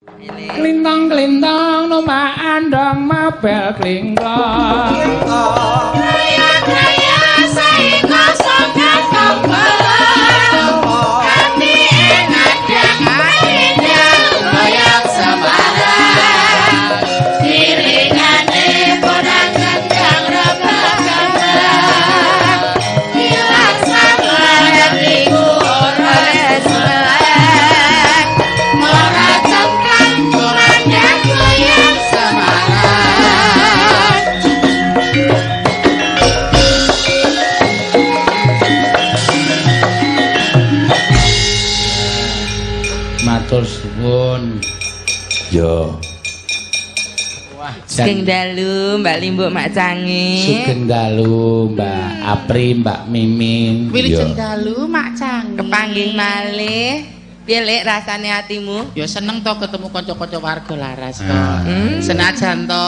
Klintang-klintang numpak andong mabel klingklong. Kraya-kraya saengga saka kembang. Ati engadang adendang goyang semarang. Piringane podang gendang rebah kembang. Ilang sabar iku ora selek. Ora cengkang kurang goyang semarang. Matur suwun. Yo. Wah, Sugeng dalu Mbak Limbuk Mak Cange. Sugeng dalu Mbak Apri, Mbak Mimin. Wilujeng dalu Mak Cange. Kepanggih malih. Piye Lek rasane atimu? Ya seneng to ketemu kanca-kanca warga laras to. Ah. Senajan to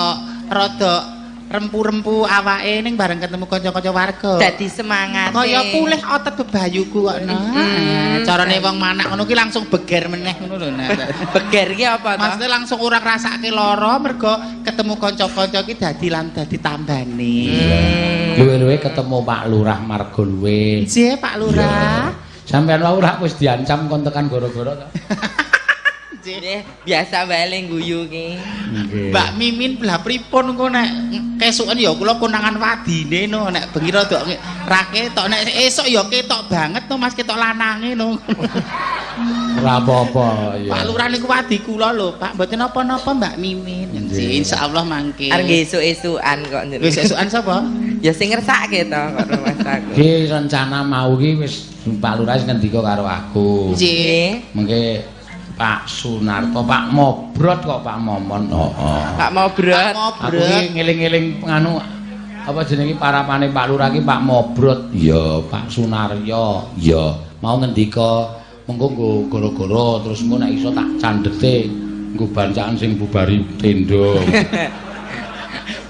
rada rempu-rempu awake ning bareng ketemu kanca-kanca warga. Dadi semangat. Kaya pulih otot bebayuku kok nah. Carane wong manak ngono ki langsung beger meneh ngono lho nah. Beger ki apa to? Maksudnya langsung ora ngrasake lara mergo ketemu kanca-kanca ki dadi lan dadi tambane. Luwe-luwe ketemu Pak Lurah Margoluwe. Nggih, Pak Lurah. Sampeyan wau rak wis diancam kon tekan goro-goro to. Nggih, biasa wae le guyu ki. Nggih. Mbak Mimin lah pripun engko nek kesuken ya kula konangan wadine no nek bengi rada ra ketok nek esuk ya ketok banget no Mas ketok lanange no. Ora apa-apa ya. Pak Lurah niku wadi kula lho Pak mboten napa-napa Mbak Mimin. Nggih. Insyaallah mangke. Arep nggih esuk-esukan kok njenengan. Wis esukan sapa? Ya sing ngersake to kok rumah aku. Ki rencana mau ki wis Pak Lurah wis ngendika karo aku. Nggih. Nggih. Mengke Pak Sunarto, Pak Mobrot kok Pak Momon. Heeh. Pak Mobrot. Pak Aku Mobrot. ki ngeling-eling nganu apa jenenge parapane Pak Lurah ki Pak Mobrot. Ya, Pak Sunaryo. Ya, mau ngendika mengko nggo goro-goro terus engko nek iso tak candhete nggo bancaan sing bubari tenda.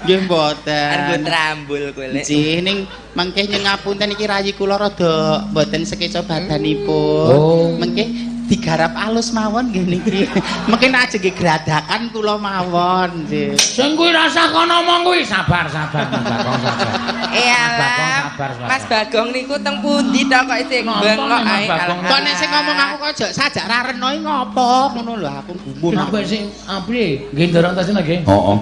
Nggih mboten. Arep trambul kowe Lek. Nggih ning mangke nyengapunten iki rayi kula rada mboten sekeca badanipun. Oh. Mengke digarap alus mawon nggih niki. Mengke nek ajeng nggih gradakan kula mawon nggih. Sing kuwi rasah kono omong kuwi, sabar sabar Mas Bagong sabar. Eh alah, Bagong, sabar, sabar. Mas Bagong niku teng pundi to kok isih Nonton bengok Mas ae. Bagong. Kok nek sing ngomong aku kok aja sajak ra reno iki ngopo ngono lho aku gumun. Napa sing apri? Nggih ndorong tasine nggih. Heeh.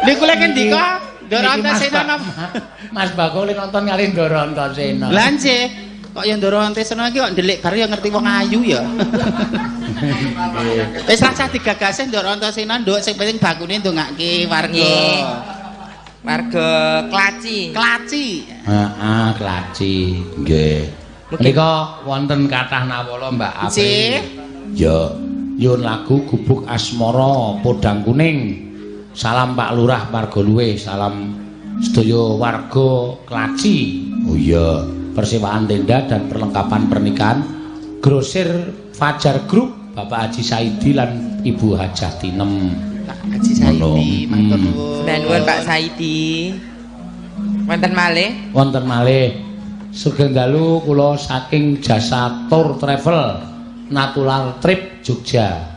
Niku lek ngendika Ndoro Antasena napa? Mas Bagong lek nonton kali Ndoro Antasena. Lah nggih. Kok ya Ndoro Antasena iki kok ndelik bar ya ngerti wong ayu ya. Wis rasah digagase Ndoro Antasena nduk sing penting bakune ndongake warga. Nggih. Warga Klaci. Klaci. Heeh, Klaci. Nggih. Menika wonten kathah nawala Mbak Apri. Nggih. Ya, nyuwun lagu Gubuk Asmara Podang Kuning. Salam Pak Lurah Margoluwe, salam sedaya warga Klaci. Oh iya, persewaan tenda dan perlengkapan pernikahan Grosir Fajar Group, Bapak Haji Saidi lan Ibu Hajah Tinem. Pak Haji Saidi, matur nuwun. Nuwun Pak Saidi. Wonten malih? Wonten malih. Sugeng dalu kula saking jasa tour travel Natural Trip Jogja.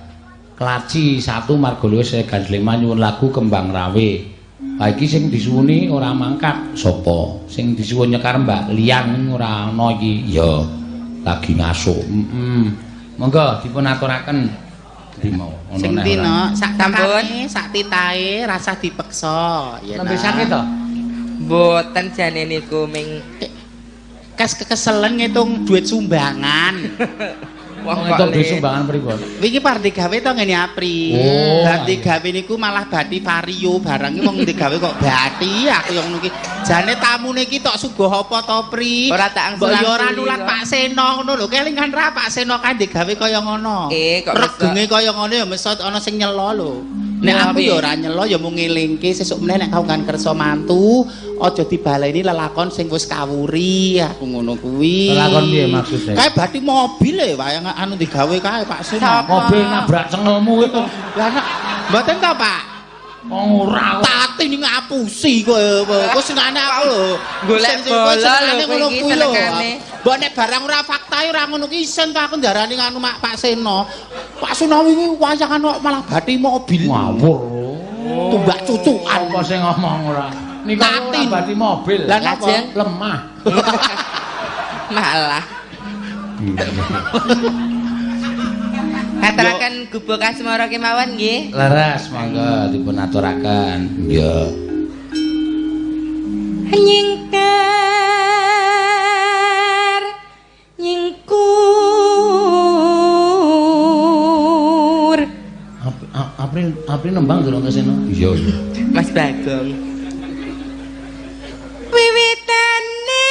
Klaci 1 Margoluwe Segan Sleman nyuwun lagu Kembang Rawe. Ha iki sing disuwuni ora mangkat sapa? Sing disuwun nyekar Mbak Lian ora ana iki. Ya, lagi ngasuh. Heeh. Monggo dipun aturaken. Ndi mau ana Sing neh ndi ora? no, sak Sampun. takane, sak titahe rasah dipeksa. Ya Nembe sakit to? Mboten jane niku ming Kes kekeselen ngitung duit sumbangan. wong Wong kok entuk duit Le. sumbangan pripun? Wingi par digawe to ngene Apri. Oh, Bar digawe niku malah bati vario barang iki wong digawe kok bati aku yang ngono ki. Jane tamune iki tok suguh apa to Pri? Ora tak Mbok ya ora angsur-angsuri nulat kok. Pak Seno ngono lho. Kelingan ra Pak Seno kan digawe kaya ngono. Kok regenge kaya ngono ya mesti ana sing nyelo lho. Nek Ya, aku piye? ya ora nyelo ya mung ngelingke sesuk meneh nek kagungan kersa mantu aja dibaleni lelakon sing wis kawuri aku ngono kuwi. Lelakon piye maksudnya? Kae bati mobil e wayang anu digawe kae Pak Seno. Sapa? Mobil nabrak cengelmu itu. Lah nek mboten to Pak? Wong ora kok. Tak Tatin ngapusi kowe. Kowe senengane aku lho. Golek bola lho kowe iki senengane. Mbok nek barang ora fakta ora ngono ki isen to aku ndarani nganu Pak Seno. Pak Seno wingi wayangan kok malah bathi mobil. Ngawur. Tumbak cucukan. Apa sing ngomong ora? Niku ora bathi mobil. Lah napa? Lemah. Malah. Aturaken gubuk asmara kemawon nggih. Leres monggo dipun aturaken. Iya. Nyingkar nyingkur. April nembang durung keseno. Iya iya. Mas Bagong. Wiwitane.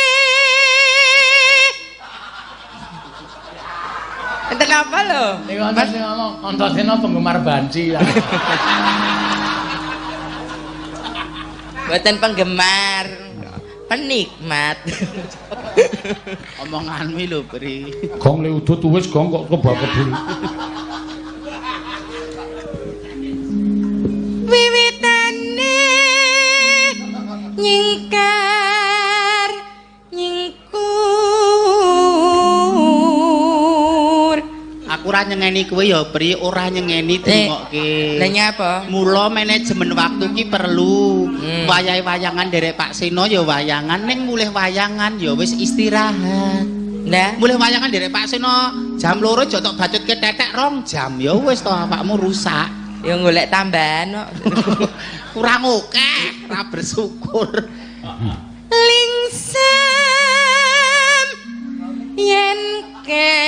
Enten apa lho? Niku ana sing ngomong Antasena penggemar banci. Mboten penggemar, penikmat. Omonganmu lho, Pri. Gong le udut wis gong kok kebal-kebul. Wiwitane nyingkar nyingkur. Aku ora nyengeni kowe ya, Pri, ora nyengeni dingokke. Lha nyapa? Mula manajemen waktu ki perlu. Wayahe wayangan derek Pak Seno ya wayangan, ning mulih wayangan ya wis istirahat. Lah, mulih wayangan derek Pak Seno jam 2 aja tok bacutke tetek 2 jam ya wis to awakmu rusak. Ya golek tambahan kok. Kurang akeh, ora bersyukur. Lingsem yen ke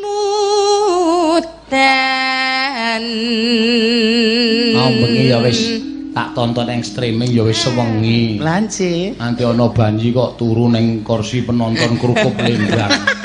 mutan. Oh, bengi ya wis tak tonton ing streaming ya wis sewengi. Lanci. Nanti ana banji kok turu ning kursi penonton krukup Lembang.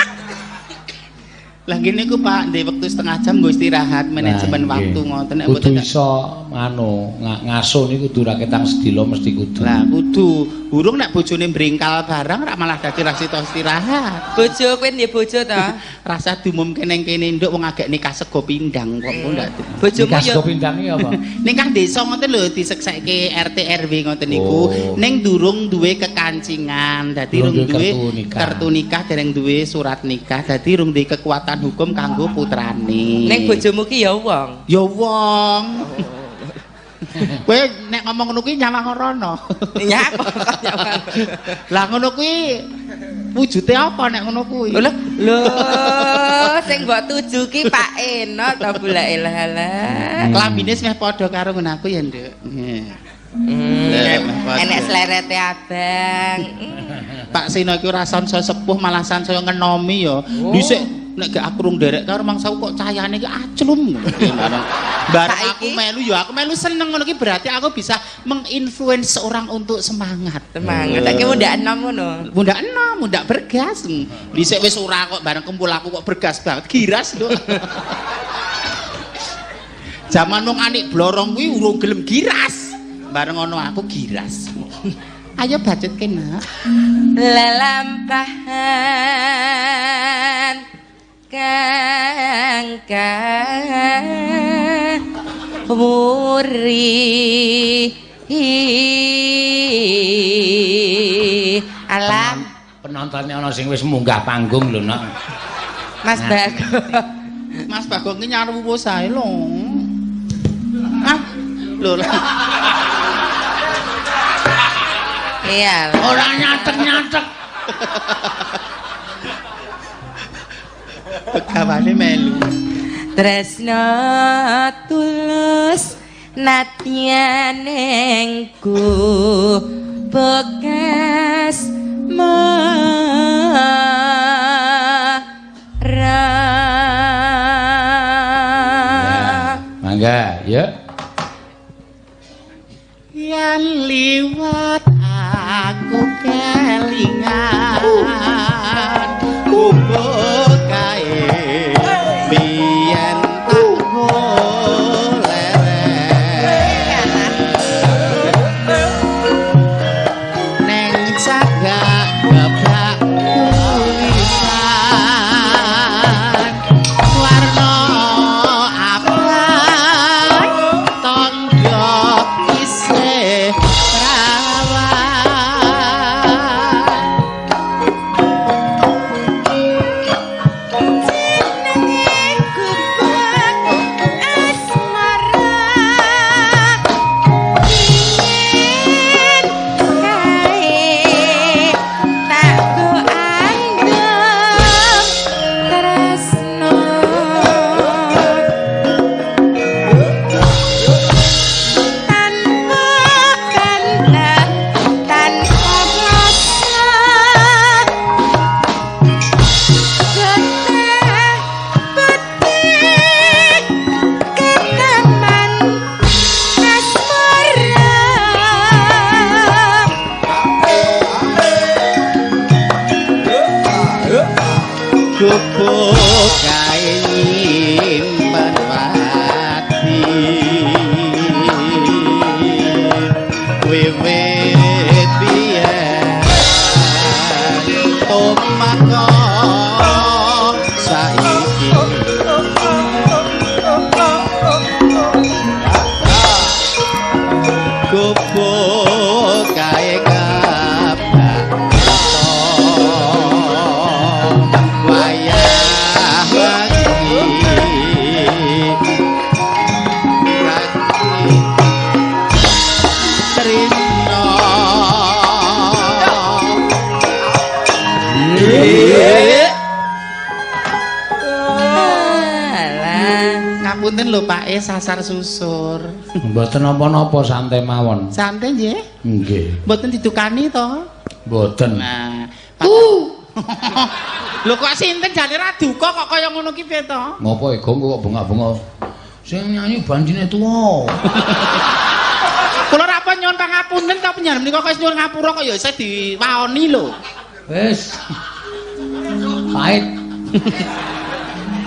Lah ngene iku Pak, ndek wektu setengah jam nggo istirahat, manajemen waktu ngoten nek mboten iso anu ngaso niku kudu ra ketang sedila mesti kudu. Lah kudu. Urung nek bojone mbrengkal barang rak malah dadi ra sita istirahat. Bojo kowe ndek bojo ta? Rasa diumumke ning kene nduk wong agek nikah sego pindang kok ndak. Bojomu yo sego pindang iki apa? Nikah desa ngoten lho diseksekke RT RW ngoten niku. Ning durung duwe kekancingan, dadi rung duwe kartu nikah, dereng duwe surat nikah, dadi rung duwe kekuatan hukum kanggo putrane. Ning bojomu ki ya wong. Ya wong. Kowe nek ngomong ngono kuwi nyawang rono. Nyapa kok nyawang. Lah ngono kuwi wujude apa nek ngono kuwi? Lho, lho sing mbok tuju ki Pak Eno ta bulake lah. Klambine meh padha karo ngono aku ya, Nduk. Enek slerete abang. Pak Seno iki ora sansaya sepuh malah sansaya ngenomi ya. Dhisik nek gak aku rung nderek karo mangsaku kok cayane iki aclum. Bareng aku melu ya aku melu seneng ngono iki berarti aku bisa menginfluence orang untuk semangat. Semangat. Saiki mundak enom ngono. Mundak enom, mundak bergas. Dhisik wis ora kok bareng kumpul aku kok bergas banget. Giras lho. Zaman wong anik blorong kuwi urung gelem giras. Bareng ngono aku giras. Ayo bacutke nak. Lelampahan kang wuri alam. Penontonnya ana sing wis munggah panggung lho nak. Mas Bagong. Mas Bagong ki nyaruwus ae lho. Ah lho. Iya. Ora nyatek-nyatek. Pegawane melu. Tresno tulus natyaneng ku bekas mara. Mangga, ya. Yen liwat aku kelingan kumpul kae biyen tak golek neng cagak gebrak tulisan warna abang Alah. Ngapunten lho Pak E sasar susur. Mboten napa-napa, santai mawon. Santai nggih. Nggih. Mboten didukani to? Mboten. Nah, lho kok sinten jane ra duka kok kaya ngono ki piye to? Ngopo Gong kok bengak-bengok? Sing nyanyi banjine tuwa. Kula ra apa nyuwun pangapunten ta panjenengan menika kok nyuwun ngapura kok ya isih diwaoni lho. Wis. Pahit.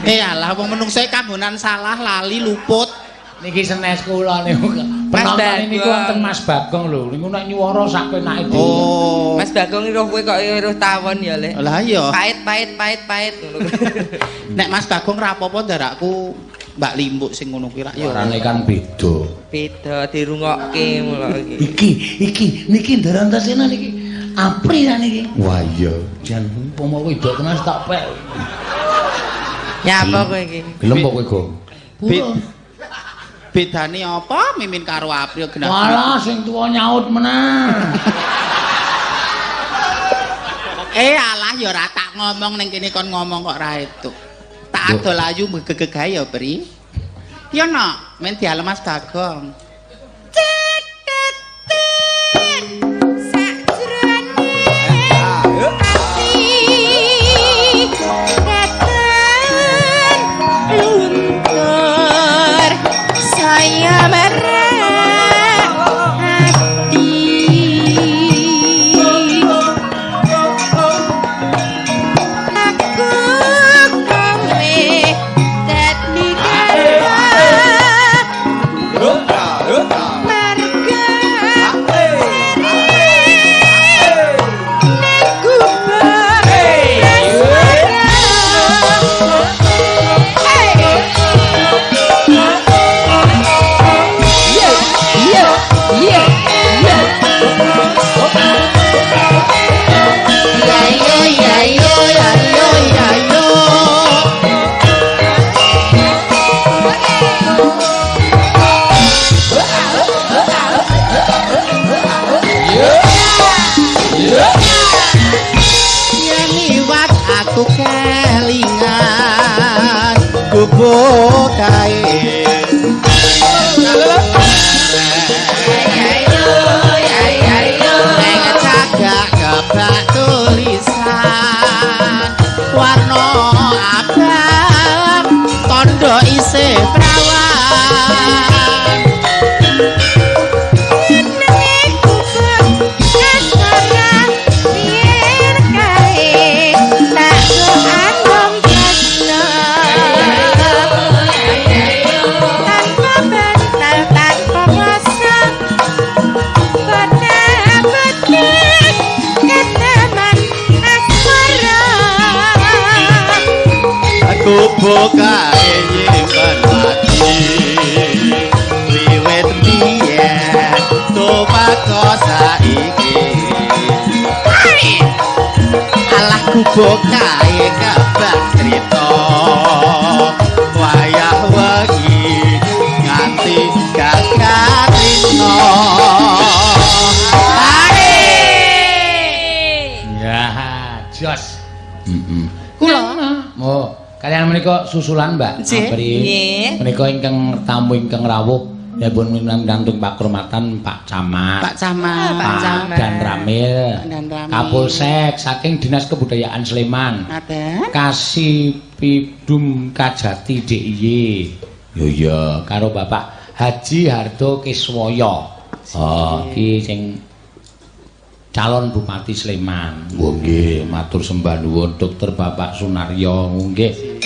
Eh alah wong menungso kanggonan salah lali luput. Niki senes kula niku. Penonton niku wonten Mas Bagong lho. Niku nek nyuwara sak penake dhewe. Oh. Mas Bagong roh kowe kok roh tawon ya, Lek. Lah iya. Pahit pahit pahit pahit ngono. Nek Mas Bagong ra apa-apa ndarakku Mbak Limbuk sing ngono kuwi rak ya. Suarane kan beda. Beda dirungokke mula iki. Iki iki niki Ndarantasena niki. Apri ta niki. Wah iya, jan umpama wedok tenan tak pek. Nyapa kowe iki? Gelem apa kowe, Gong? Bedane apa Mimin karo April genah? Walah sing tuwa nyaut meneh. Eh alah ya ora tak ngomong ning kene kon ngomong kok ra etuk. Tak adol ayu gegegae ya, Pri. Ya nok, men dialem Mas Bagong. Aku kelingan gubuk kae. Neng cagak kebak tulisan warna abang tondo isih prawan. Bukae nyimpen ati wiwit biyen tumeka saiki. Alah kubukae kebak crita wayah wengi nganti gagat rina. Ya, jos. Heeh. Kula. Oh. Kalian menika susulan Mbak Apri. Menika ingkang tamu ingkang rawuh dipun minangka pakurmatan Pak Camat. Pak Camat, Pak Camat Dan Ramil. Kapolsek saking Dinas Kebudayaan Sleman. Ngaten. Kasipidum Kajati DIY. Yo iya karo Bapak Haji Hardo Kiswoyo. Oh, iki sing calon Bupati Sleman. Oh nggih, matur sembah nuwun Dokter Bapak Sunaryo nggih.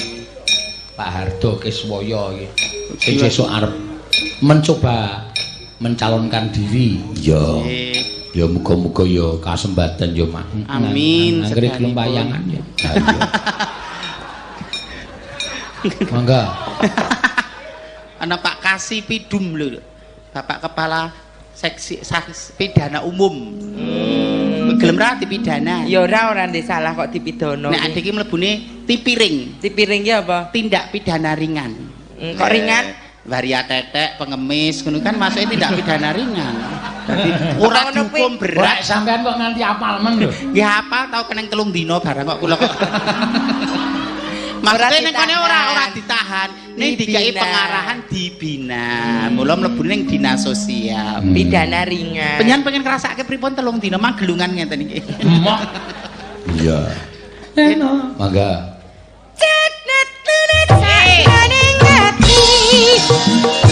Pak Hardo Kiswoyo iki sing sesuk arep mencoba mencalonkan diri. Ya. Ya muga-muga ya kasembadan ya Mak. Amin. Anggere gelem wayangan ya. Mangga. Ana Pak Kasipidum lho. Bapak Kepala Seksi Pidana Umum. Gelem ra dipidana? Ya ora, ora ndek salah kok dipidana. Nek adik iki mlebune tipiring. Tipiring ki apa? Tindak pidana ringan. Kok ringan? Waria tetek, pengemis, ngono kan masuke tindak pidana ringan. Dadi ora dihukum berat. Sampean kok nganti apal men lho. Nggih apal tau keneng 3 dina barang kok kula kok. Maksudnya ning kene ora ditahan, ning dikai pengarahan dibina. Mula mlebu ning dinas sosial. Pidana ringan. Penyen pengen ngrasake pripun 3 dina magelungan ngeten iki. Emoh. Iya. Enak. Mangga.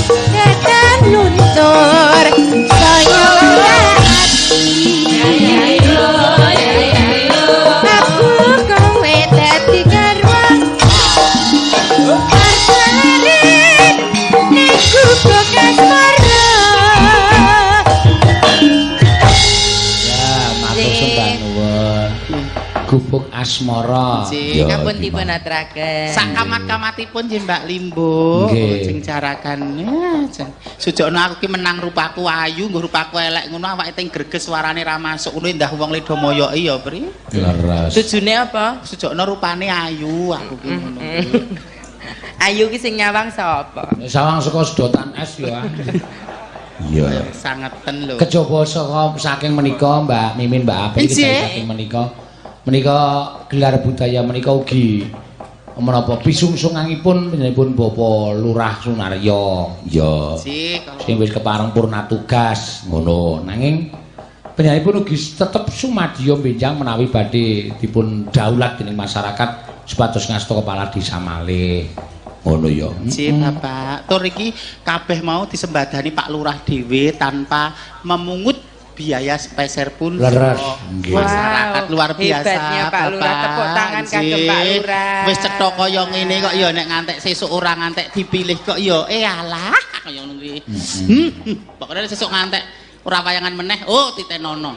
Tekan luntur saya aku kowe dadi garwa artane ning gubuk asmara. Ya, matur sembah nuwun. Gubuk asmara. Sampun dipun aturaken. Sak kamat-kamatipun nggih Mbak Limbo, sing jarakan. Sujokno aku ki menang rupaku ayu, nggo rupaku elek ngono awake teng greges suarane ra masuk ngono endah wong ledo moyoki ya, Pri. Leres. Tujune apa? Sujokno rupane ayu aku ki ngono. Ayu ki sing nyawang sapa? Sawang saka sedotan es ya. Iya. Sangeten lho. Kejaba saka saking menika Mbak Mimin, Mbak Apri saking menika. Menika gelar budaya menika ugi menapa pisungsungangipun panjenenganipun Bapak Lurah Sunaryo. Iya. Sing wis kepareng purna tugas ngono. Nanging panjenenganipun ugi tetep sumadya benjang menawi badhe dipun daulat dening masyarakat supados ngasta kepala desa malih. Ngono ya. Nggih, Bapak. Tur iki kabeh mau disembadani Pak Lurah dhewe tanpa memungut biaya sepeser pun. Leres. Masyarakat luar biasa. Hebatnya Pak Lurah, tepuk tangan kagem Pak Lurah. Wis cetha kaya ngene kok ya nek ngantek sesuk ora ngantek dipilih kok ya alah kaya ngono kuwi. Pokoke sesuk ngantek ora wayangan meneh, oh titenono.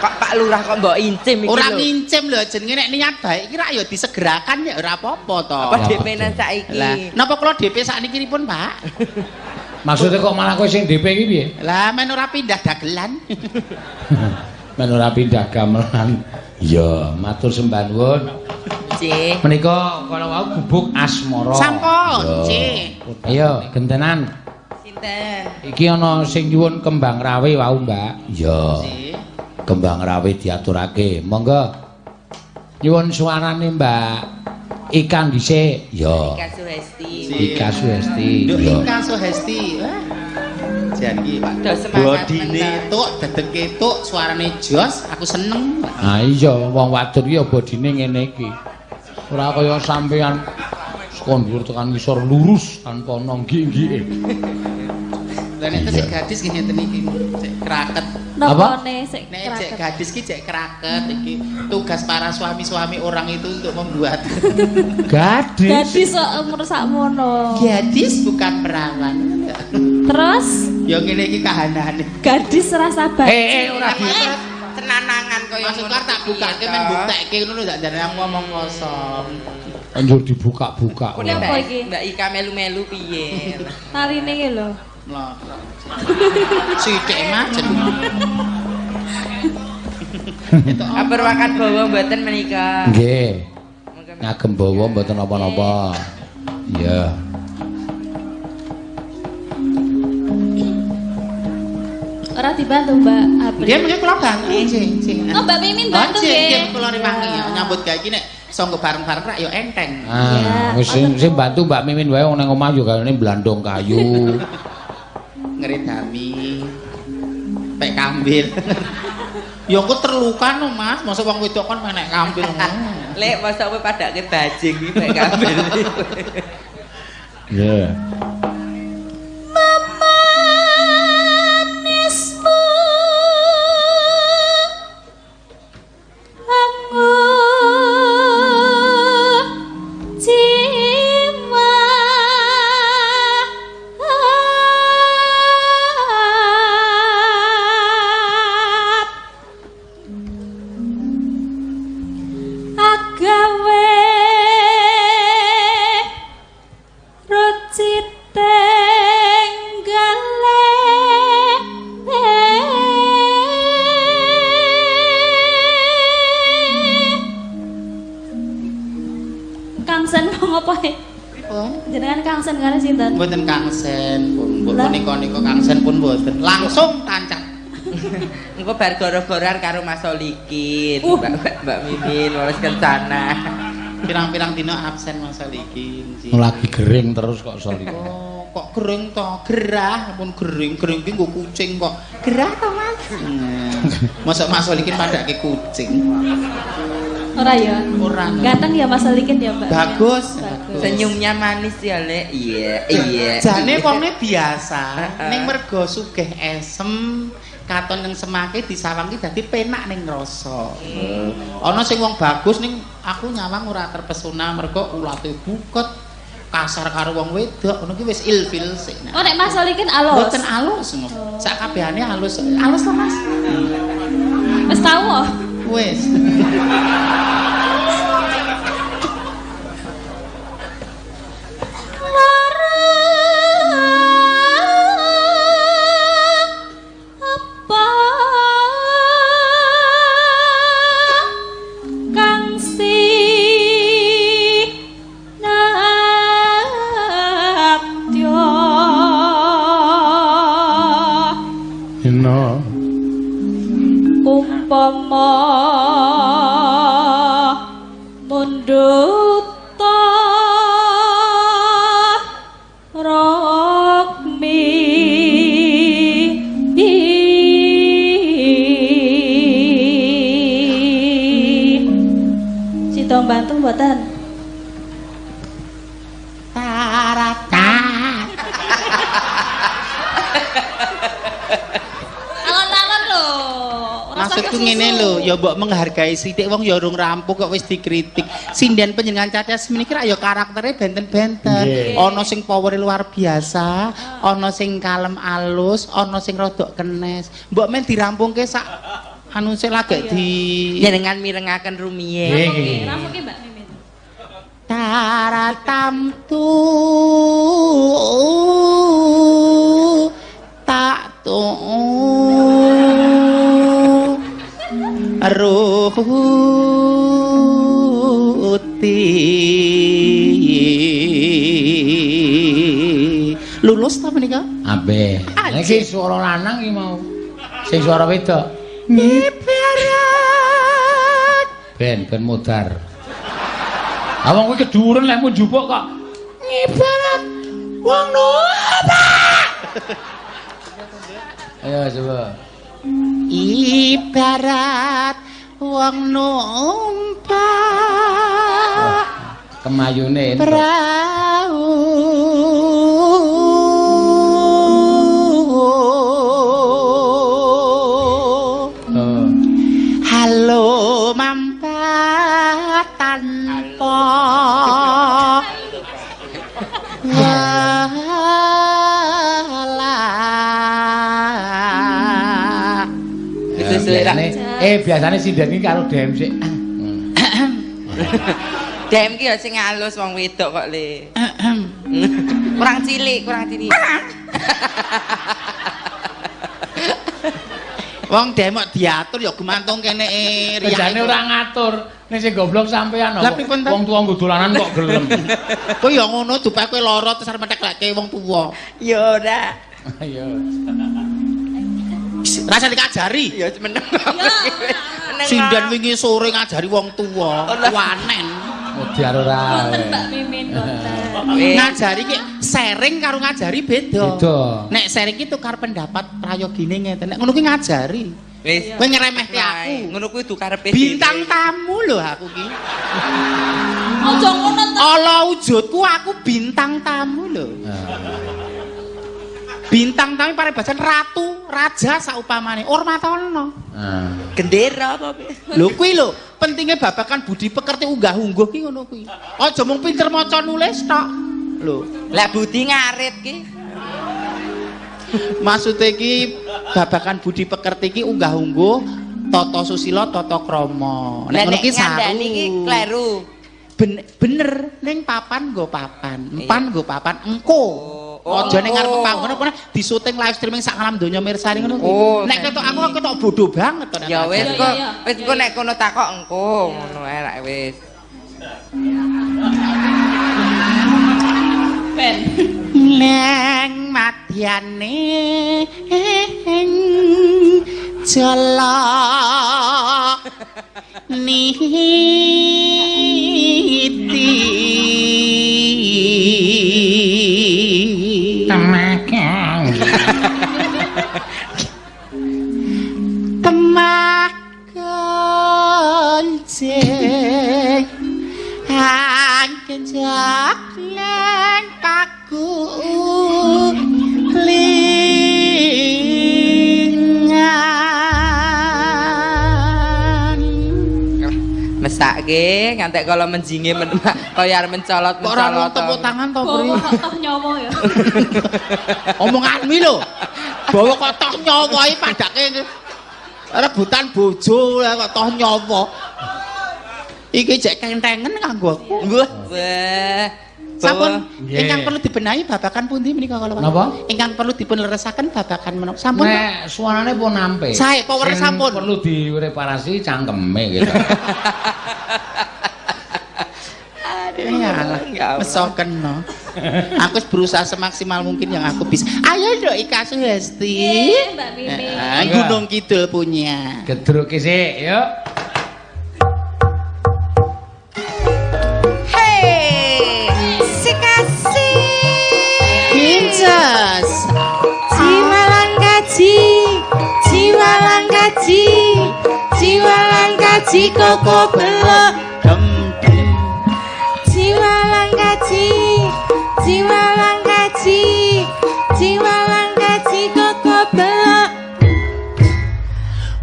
Kok Pak Lurah kok mbok incim iki lho. Ora ngincim lho jenenge nek niat baik iki rak ya disegerakan ya ora apa-apa to. Apa DP-nan saiki? Lah, napa kula DP sakniki pripun, Pak? Maksudnya kok malah kowe sing DP iki piye? Lah men ora pindah dagelan. Men ora pindah gamelan. Iya, matur sembah nuwun. Nggih. Menika kala wau gubuk asmara. Sampun, nggih. Ayo, gentenan. Sinten? Iki ana sing nyuwun kembang rawe wau, Mbak. Iya. Kembang rawe diaturake. Monggo. Nyuwun suarane, Mbak. Ika dhisik. Ya. Ika Suhesti. Ika Suhesti. Ika Suhesti. Jan iki bodine tuk dedeg ketuk suarane jos, aku seneng. Ha iya, wong wadon iki ya bodine ngene iki. Ora kaya sampean saka dhuwur tekan ngisor lurus tanpa ana nggik-nggike. Lah nek sik gadis nggih ngeten iki, cek kraket. Apa? Nek cek gadis ki cek kraket iki tugas para suami-suami orang itu untuk membuat gadis. Gadis kok umur sakmono. Gadis bukan perawan. Terus ya ngene iki kahanane. Gadis rasa baik. Ora tenanangan kaya ngono. Maksud tak bukake men buktekke ngono lho tak jarane aku ngomong kosong. Anjur dibuka-buka. Apa iki? Mbak Ika melu-melu piye? Tarine iki lho. Sithik macet. Aperwakan bawa mboten menika. Nggih. Ngagem bawa mboten napa-napa. Iya. Ora dibantu Mbak Apri. Nggih, mengke kula bantu. Nggih, nggih. Oh, Mbak Mimin bantu nggih. Nggih, kula rewangi ya nyambut gawe iki nek sanggo bareng-bareng rak ya enteng. Ah, wis sing bantu Mbak Mimin wae wong nang omah yo kayane blandong kayu. Ngredami pek kambil. Ya engko terluka no Mas, mosok wong wedok kon menek kambil ngono. Lek mosok kowe padake bajing iki pek kambil. Iya. Memanismu anggur jiwa agawe tenggale Kangsen wong apa e? Pripun? Jenengan kangsen karo sinten? Mboten kangsen pun. Mbok punika nika kangsen pun mboten. Langsung tancap. Engko bar goro-goran karo Mas Solikin, Mbak Mimin, wis kencana. Pirang-pirang dina absen Mas Solikin. Lagi gering terus kok Solikin. Oh, kok gering to? Gerah pun gering, gering ki nggo kucing kok. Gerah to, Mas? Mosok Mas Solikin padake kucing. Ora ya? Ora. Ganteng ya Mas Solikin ya, Mbak. Bagus. Bagus. Senyumnya manis ya, Lek. Iya, iya. Jane wonge biasa, ning mergo sugih esem, katon ning semake disawang ki dadi penak ning rasa. Ana sing wong bagus ning aku nyawang ora terpesona mergo ulate buket, kasar karo wong wedok, ngono ki wis ilfil sik. Oh, nek Mas Solikin alus. Mboten alus ngono. Sak kabehane alus. Alus to, Mas? Wis tau kok. Wis. Umpama mundhuta rokmi sida mbantu mboten tarata alon-alon lho. Maksudku ngene lho, ya mbok menghargai sithik wong ya urung rampung kok wis dikritik. Sinden panjenengan Caca semene iki ya karaktere benten-benten. Ana sing powere luar biasa, ana sing kalem alus, ana sing rodok kenes. Mbok men dirampungke sak anu sik lagek di jenengan mirengaken rumiyin. Nggih, rampungke Mbak Mimin. Taratamtu tak tu ruti. Lulus ta menika? Abe. Iki swara lanang iki mau. Sing swara wedok. Ibarat ben modar. Ah wong kuwi keduren lek mun njupuk kok ngibarat wong numpak. Ayo coba. Ibarat wong numpak kemayune prau halo mampat tanpa Biasane sinden iki karo DM sik. DM ki ya sing alus wong wedok kok, Le. Kurang cilik, kurang cilik. Wong DM kok diatur ya gumantung kene riyane. Jane ora ngatur. Nek sing goblok sampean kok. Wong tuwa nggo dolanan kok gelem. Kowe ya ngono dupeh kowe lara terus arep metekleke wong tuwa. Ya ora. Ayo. Rasa dikajari. Ya meneng. Sinden wingi sore ngajari wong tuwa, wanen. Modar ora. Wonten Mbak Mimin wonten. Ngajari ki sharing karo ngajari beda. Beda. Nek sharing ki tukar pendapat prayogine ngeten. Nek ngono kuwi ngajari. Wis. Kowe ngremehke aku. Ngono kuwi du karepe bintang tamu lho aku ki. Aja ngono to. Ala wujudku aku bintang tamu lho. Bintang tamu paribasan ratu, raja saupamane hormatono. Gendera apa piye? Lho kuwi lho, pentinge babakan budi pekerti unggah-ungguh ki ngono kuwi. Aja mung pinter maca nulis tok. Lho, lah budi ngarit ki. Maksude ki babakan budi pekerti ki unggah-ungguh, tata susila, tata krama. Nek ngono ki saru. Iki kleru. Bener ning papan nggo papan, empan nggo papan, engko. Aja ning ngarep panggon apa disuting live streaming sak alam donya mirsani ngono kuwi. Nek ketok aku ketok bodoh banget to. Ya wis kok, wis engko nek kono takok engko ngono ae lak wis. Ben. Neng madyane Jala niti Temakang. Temah kancing angkenjak nang paku lingan. Mesake ngantek kala menjinge men kaya arep mencolot Kok ora mencolot. tepuk tangan to, Pri? Bawa kok toh nyawa ya. Omonganmu lho. Bawa kok toh nyawa iki padake rebutan bojo lah kok toh nyawa. Iki jek kentengen kanggo aku. Wah, wah. Sampun Nggih. ingkang perlu dibenahi babagan pundi menika kala wau? Napa? Ingkang perlu dipun leresaken babagan menapa? Sampun. Nek suarane pun ampe. Sae, power Sing sampun. Perlu direparasi cangkeme gitu. Ya Allah, Ya Allah. mesoken no. Aku wis berusaha semaksimal mungkin yang aku bisa. Ayo Nduk Ika Suhesti. Nggih, Mbak Mimin. Gunung Kidul punya. Gedruk sik, yuk. Hei, si kasih Princess. jiwa lan kaji, jiwa lan kaji, jiwa lan kaji koko belok. Dem dem. Jiwa lan kaji, jiwa lan kaji, jiwa lan kaji koko belok.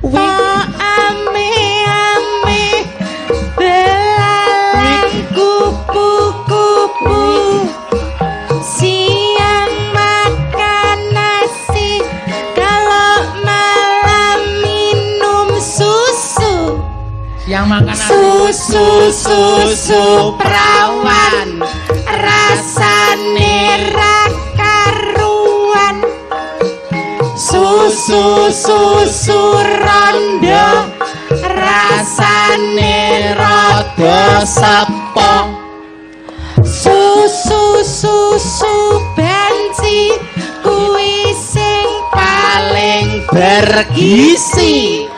Wah ame ame belalang kupu-kupu. Siang makan nasi, kalau malam minum susu. Siang makan nasi. Susu susu perawan, rasane ra karuan. Susu susu rondo, rasane Rada sepo. Susu susu banci, kuwi sing paling Bergizi.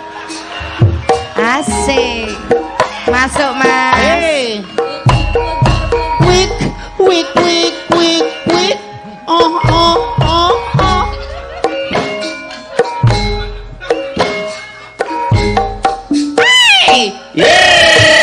Asik. Masuk, Mas. Hey. Wik wik wik wik wik. Oh oh oh oh. Hey. Hey!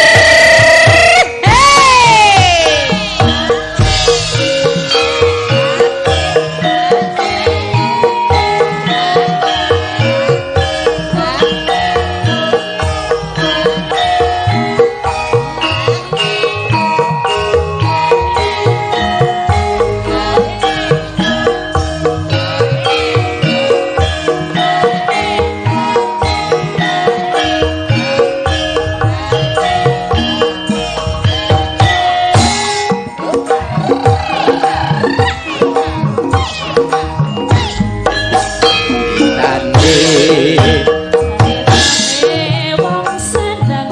Wong seneng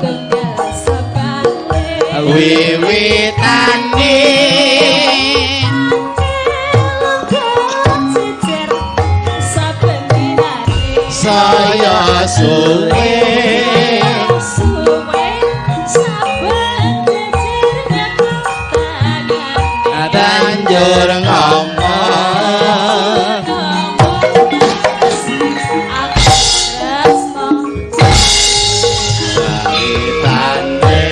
tunggal sepale. Wiwitane Jejer saben dinane. saya suwe. Suwe saben jejer nyekel tangane. Banjur ngomong Aku tresno. Wiwitane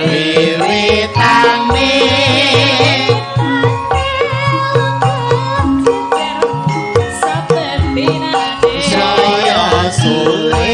wiwitane saya suwe.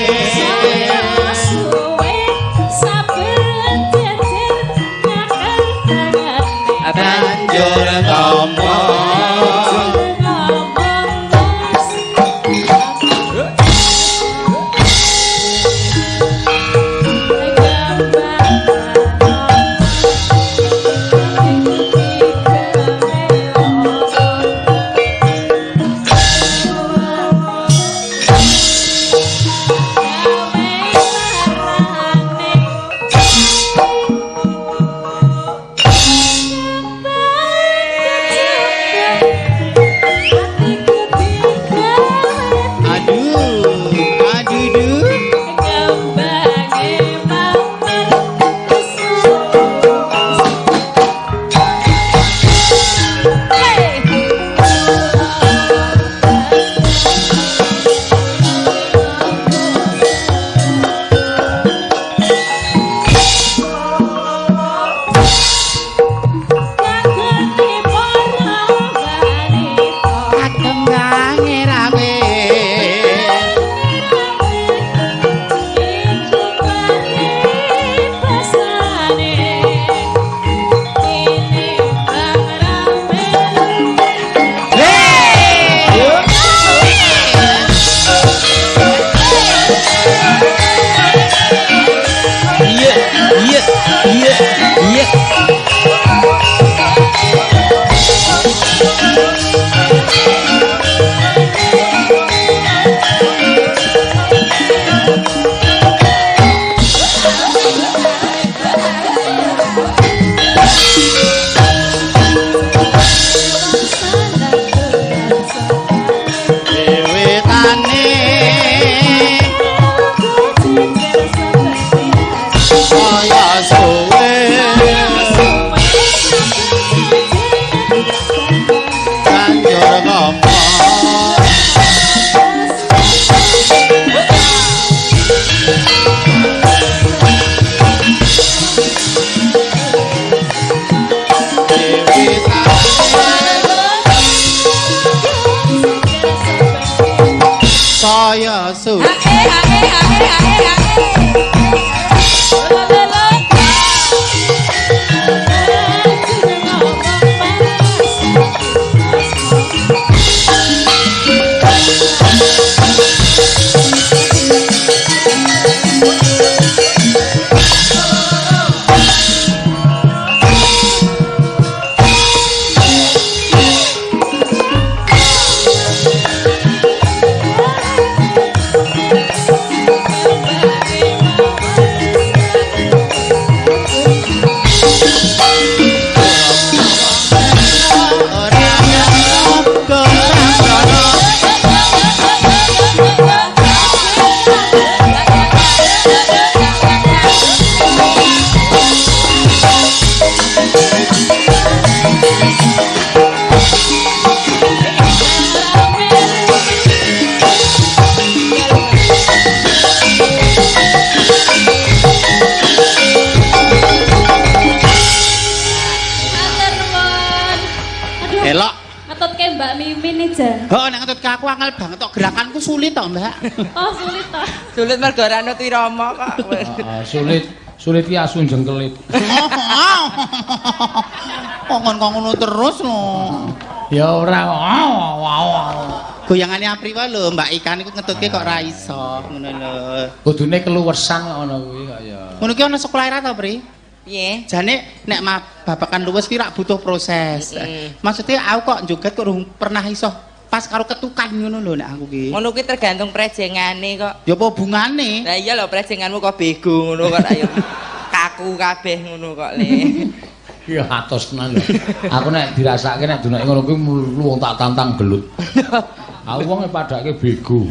Wiwitane kaya suwe banjur ngomong. Kaya suwe Elok. Ngetutke Mbak Mimin nih, Jan. Oh, nek ngetutke aku angel banget tok gerakanku sulit tok, Mbak. Oh, sulit toh. Sulit mergo ora anut wirama kok. Heeh, sulit. Sulit ki asu jengkelit. Kok ngono terus lho. Ya ora. Goyangane Apri wae lho, Mbak Ika niku ngetutke kok ora iso, ngono lho. Kudune keluwesan kok ngono kuwi kok ya. Ngono ki ana sekolah ra to, Pri? Piye? Jane nek babakan luwes ki rak butuh proses. Maksudnya aku kok joget kok urung pernah iso pas karo ketukan ngono lho nek aku ki. Ngono kuwi tergantung prejengane kok. Ya apa hubungane? Lah iya lho prejenganmu kok bego ngono kok ayo. Kaku kabeh ngono kok le. Ya atos tenan lho. Aku nek dirasake nek dunake ngono kuwi wong tak tantang gelut. Aku wong padake bego.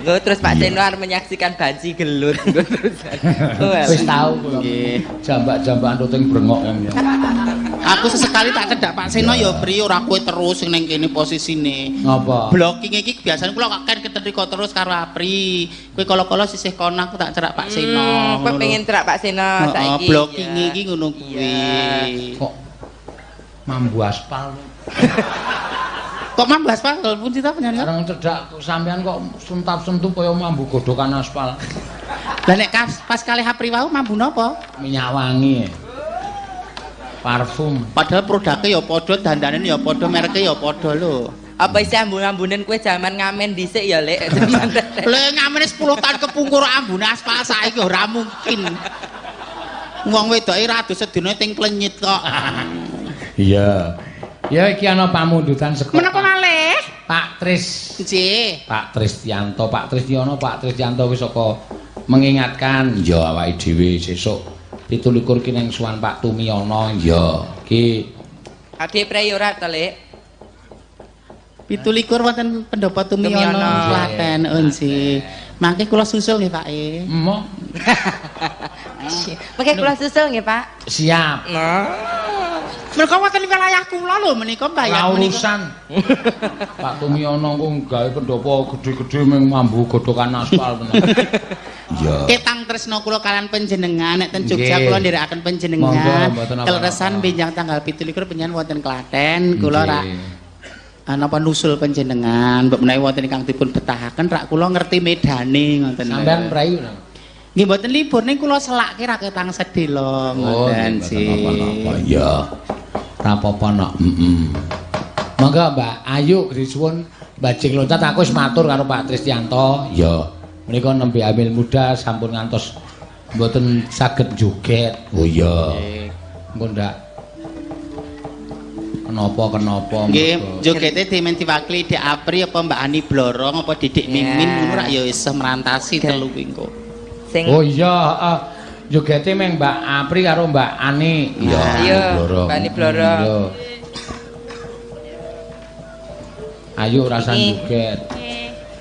Nggo terus Pak Seno arep menyaksikan banci gelut. Nggo terus. Wis tau kula. Nggih. Jambak-jambakan tuting brengok yang. Aku sesekali tak cedak Pak Seno ya Pri ora kowe terus sing ning kene posisine. Ngapa? Blocking iki biasane kula kok ken keteriko terus karo Apri. Kowe kala-kala sisih kono aku tak cerak Pak Seno. Kowe pengen cerak Pak Seno saiki. Heeh, blocking iki ngono kuwi. Kok mambu aspal. Kok mambu aspal pun cita penyanyi? Bareng cedak sampean kok sentap-sentup kaya mambu godhokan aspal. Lah nek pas kalih Apri wau mambu napa? Minyak wangi. Parfum. Padahal produknya ya padha, dandane ya padha, mereke ya padha lho. Apa isih ambu-ambunen kowe jaman ngamen dhisik ya, Lek? Jaman Lek ngamene 10 tahun kepungkur ambune aspal saiki ora mungkin. Wong wedoke ra adus sedina ting klenyit kok. Iya. Ya iki ana pamundutan saka Menapa malih? Pak Tris. Nggih. Pak Tristianto, Pak Tristiono, Pak Tristianto wis saka mengingatkan ya awake dhewe sesuk 27 ki nang suwan Pak Tumiono ya. Iki Ade prei ora to, Lek? 27 wonten pendopo Tumiono Klaten. Oh nggih. Mangke kula susul nggih, Pak E. Emoh. Mangke kula susul nggih, Pak. Siap. Nah. Mergo wonten wilayah kula lho menika mbayar menika. Urusan. Pak Tumiono ku gawe pendopo gedhe-gedhe mung mambu godhokan aspal tenan. Iya. Ketang tresna kula kalian panjenengan nek ten Jogja kula nderekaken panjenengan. Keleresan benjang tanggal 27 panjenengan wonten Klaten kula rak napa nusul panjenengan mbok menawi wonten ingkang dipun betahaken rak kula ngerti medane ngoten. Sampeyan prei nggih mboten libur ning kula selake ra ketang sedhela ngoten sih. Iya. Ra apa-apa nok. Heeh. Monggo Mbak Ayu disuwun bajing loncat aku wis matur karo Pak Tristianto. Ya. Menika nembe hamil muda sampun ngantos mboten saged joget. Oh iya. Engko ndak kenapa-kenapa. Nggih, jogete dimen diwakili Dik Apri apa Mbak Ani Blorong apa Didik Mimin ngono rak ya iso merantasi telu kuwi engko. Oh iya, heeh. Jogete meng Mbak Apri karo Mbak Ani. Iya, Iya, Mbak Ani Blorong. Iya. Ayo rasan joget.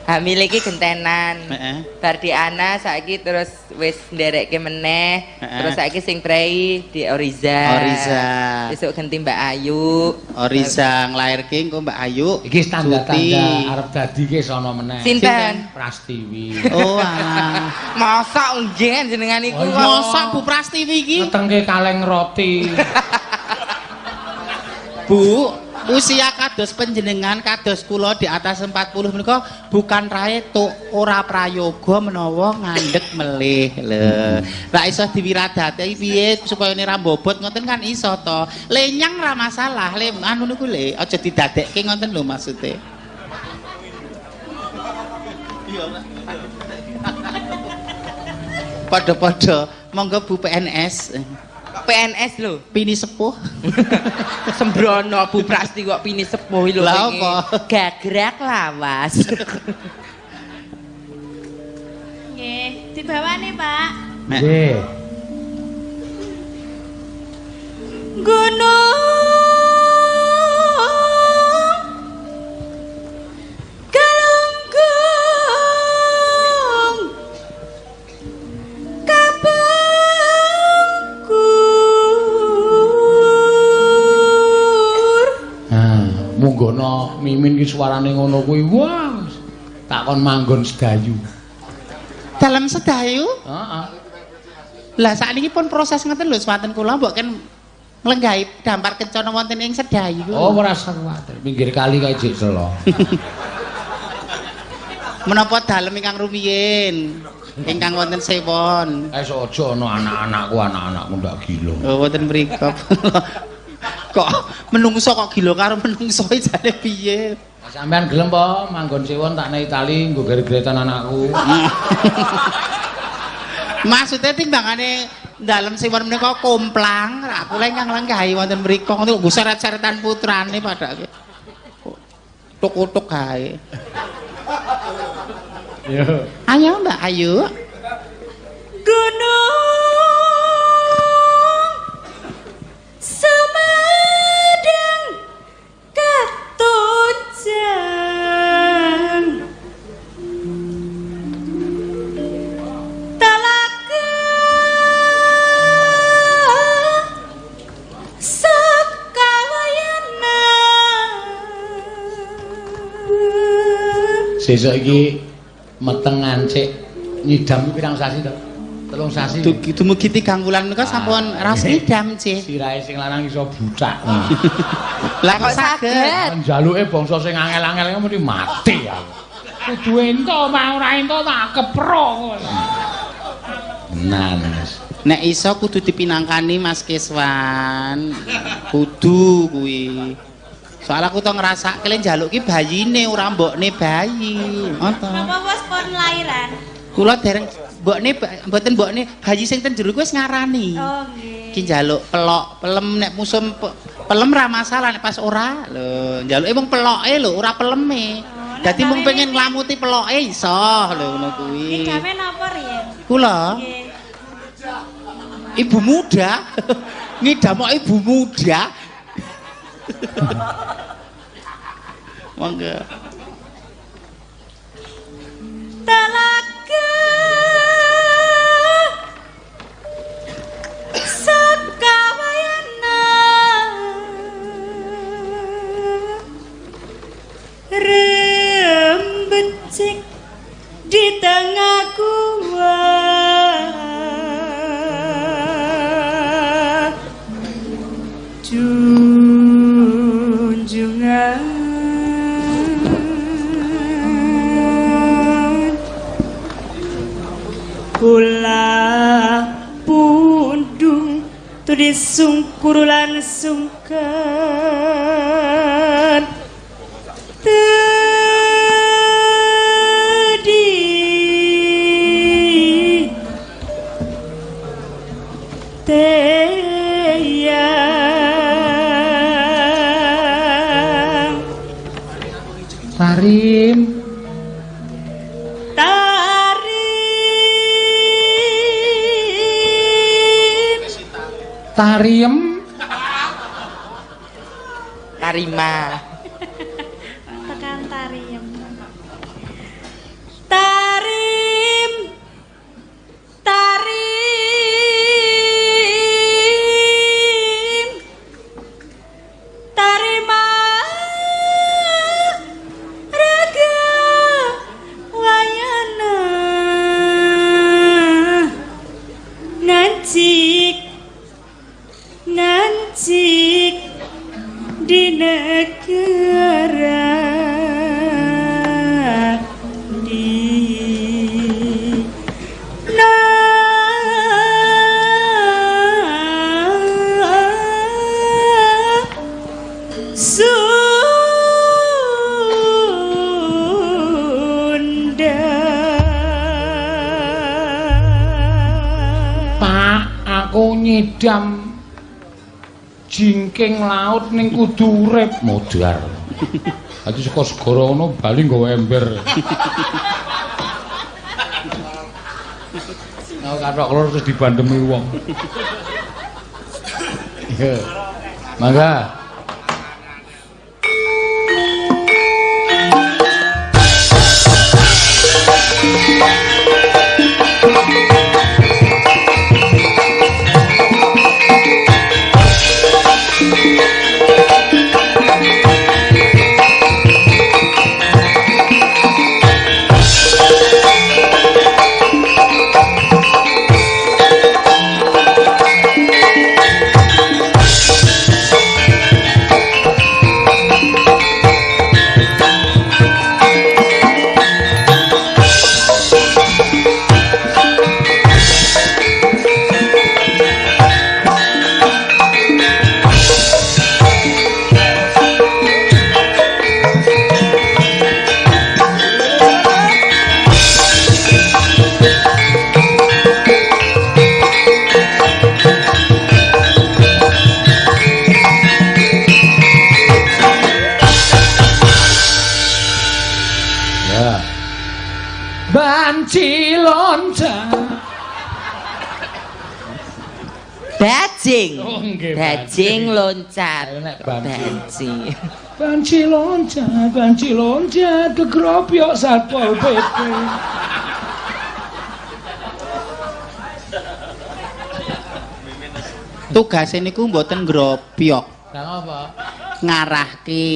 Hamil iki gentenan. Heeh. Bar di Ana saiki terus wis nderekke meneh. Heeh. Terus saiki sing prei di Oriza. Oriza. Besok ganti Mbak Ayu. Oriza nglairke engko Mbak Ayu. Iki tanda-tanda Cuti. arep dadi ki sono meneh. Sinten? Prastiwi. Oh alah. Mosok nggih jenengan iku Oh, iya. kok. Mosok Bu Prastiwi iki? Ngetengke kaleng roti. Bu, usia kados panjenengan kados kula di atas 40 menika bukan rae tuk ora prayoga menawa ngandhek melih lho. Ra iso diwiradate piye supaya ora mbobot ngoten kan iso to. Lenyang ra masalah, le anu niku le aja didadekke ngoten lho maksude. Padha-padha, monggo Bu PNS. PNS lho. Pini sepuh. Sembrono Bu Prasti kok pini sepuh lho. Lah wingi. apa? Gagrak lawas. Nggih, dibawani, Pak. Nggih. Gunung Galunggung Kapungkur. Ah, munggono Mimin ki suarane ngono kuwi. Wah, tak kon manggon sedayu. Dalem sedayu? Heeh. Lah sakniki pun proses ngeten lho swanten kula mbok ken nglenggahi dampar kencana wonten ing sedayu. Oh, ora usah kuwatir. Pinggir kali kae jek selo. Menapa dalem ingkang rumiyin? Ingkang wonten sewon. Eh aja ana anak-anakku, anak-anakku ndak gila. Oh, wonten mriku. Kok menungso kok gila karo menungso jane piye? Sampean gelem po manggon sewon tak nek Itali nggo gere-geretan anakku. Maksudnya timbangane dalem sewon menika komplang, aku lha ingkang lenggahi wonten mriku ngono nggo seret-seretan putrane padake. Tuk-tuk kae. Yo. Ayo Mbak Ayu. Gunung Sumedang Katunjang Talaga Sakawayana. Sesuk iki meteng ngancik nyidam pirang sasi to? 3 sasi. Dumugi 3 wulan menika sampun raos ngidam, Cih. Sirahe sing lanang iso bucak. Lah Kok saged? Njaluke bangsa sing angel-angel mesti mati aku. Kudu ento mah ora ento tak keprok. Tenan wis. Nek iso kudu dipinangkani Mas Keswan. Kudu kuwi. Soal aku to ngrasake le njaluk ki bayine ora mbokne bayi. Ngoten. Napa wis pun lairan? Kula dereng mbokne mboten mbokne bayi sing ten jero kuwi wis ngarani. Oh nggih. Ki njaluk pelok, pelem nek musim pelem ra masalah nek pas ora. Lho, njaluke mung peloke lho, ora peleme. Oh, Dadi mung pengen niki- nglamuti peloke iso lho ngono kuwi. Ngidame napa riyen? Kula Nggih. ibu muda ngidam kok ibu muda. Monggo. Talaga Sakawayana Rembecik di tengah gua Junjungan Kula pundung tudi sungkur lan sungkan Tedi Teyang Tarim. Tarim Tariem Tarima. Tekan tariem. Tarim. Tarim. Tarima. Raga wayana. Nancik. Nancik di negara di Sunda. Pak, aku nyidam jingking laut ning kudu urip modar. Dadi saka segara ngono bali nggawa ember. Nah, kathok loro terus dibandemi wong. Iya. Mangga. Ya. Banci loncat. Bajing. Oh, nggih, Bajing loncat. Ayo, nek banci. Banci. Banci loncat, banci loncat kegrobyok Satpol PP. Tugase niku mboten ngropyok, Lah apa? ngarahke.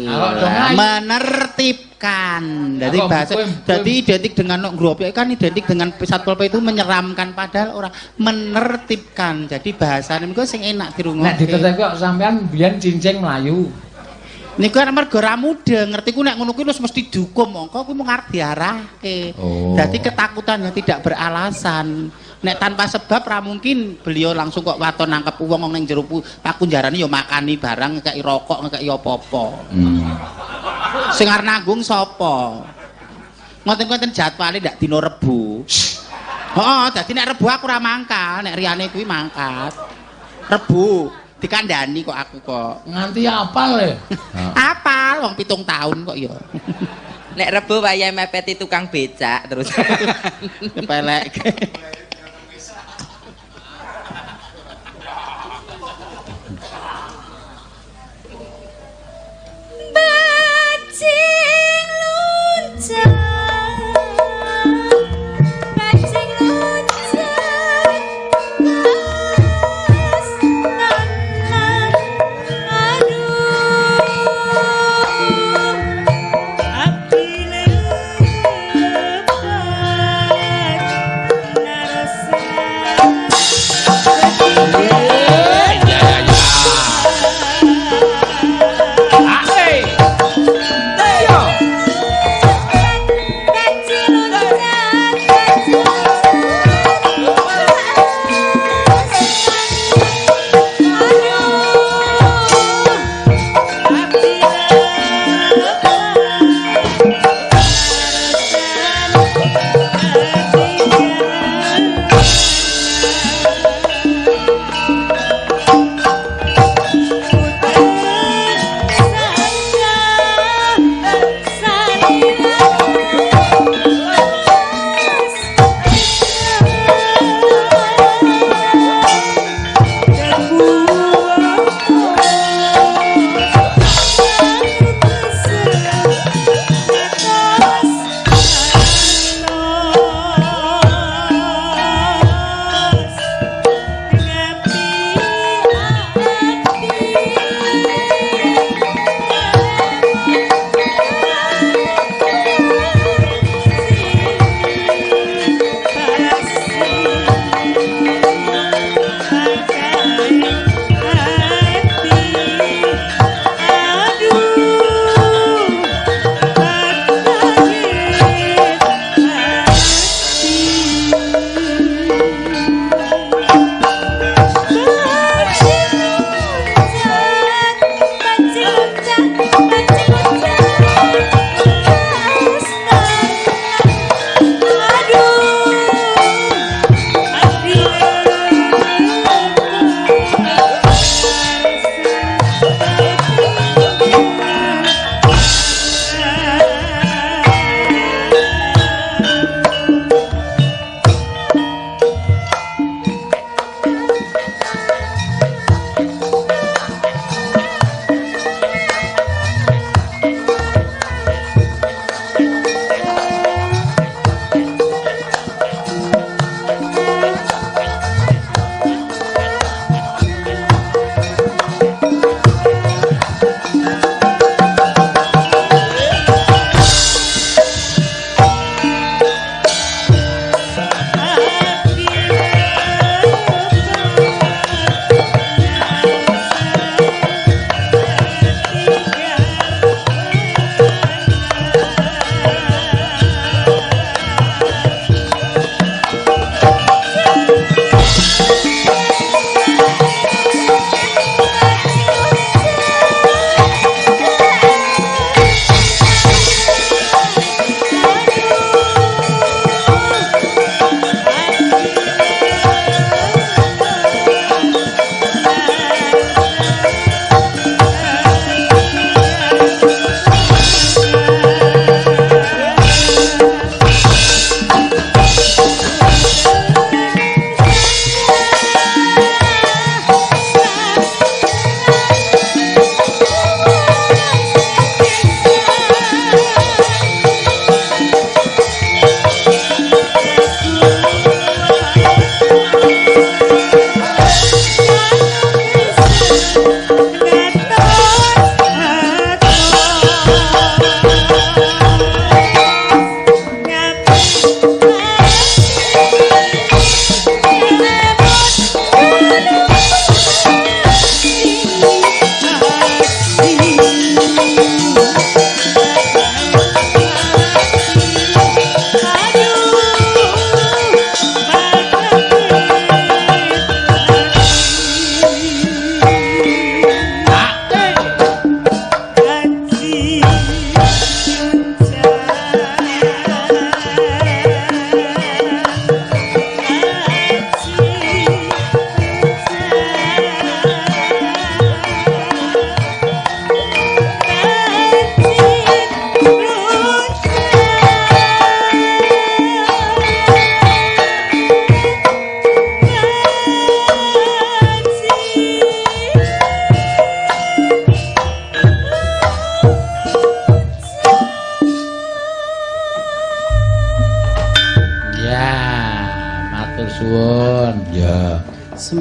Awak dong, ayo. Menertibkan. Dadi Awak bahasa dadi identik dengan nok ngropyok kan identik dengan Satpol PP itu menyeramkan, padahal ora, menertibkan. Jadi bahasane niku sing enak dirungokne. Nek ditetek kok sampean biyen cincing mlayu. Niku kan mergo ra mudeng, ngerti ku nek ngono kuwi wis mesti dihukum, mongko kuwi mung arep diarahke. Oh. Dadi ketakutan yang tidak beralasan. Nek tanpa sebab ra mungkin beliau langsung kok waton nangkep wong ning jero pakunjarane ya makani barang, ngekeki rokok, ngekeki apa-apa. Sing arep nanggung sapa? Ngoten-ngoten jadwale ndak dina Rebo. Heeh, dadi nek Rebo aku ora mangkat, nek riyane kuwi mangkat. Rebo dikandani kok aku kok. Nganti apal e. Apal wong 7 tahun kok ya. Nek Rebo wayahe mepeti tukang becak terus. Kepelek. Bajing loncat, bajing loncat, kas tangan, aduh, abdi lepat narosan. Ya ya ya.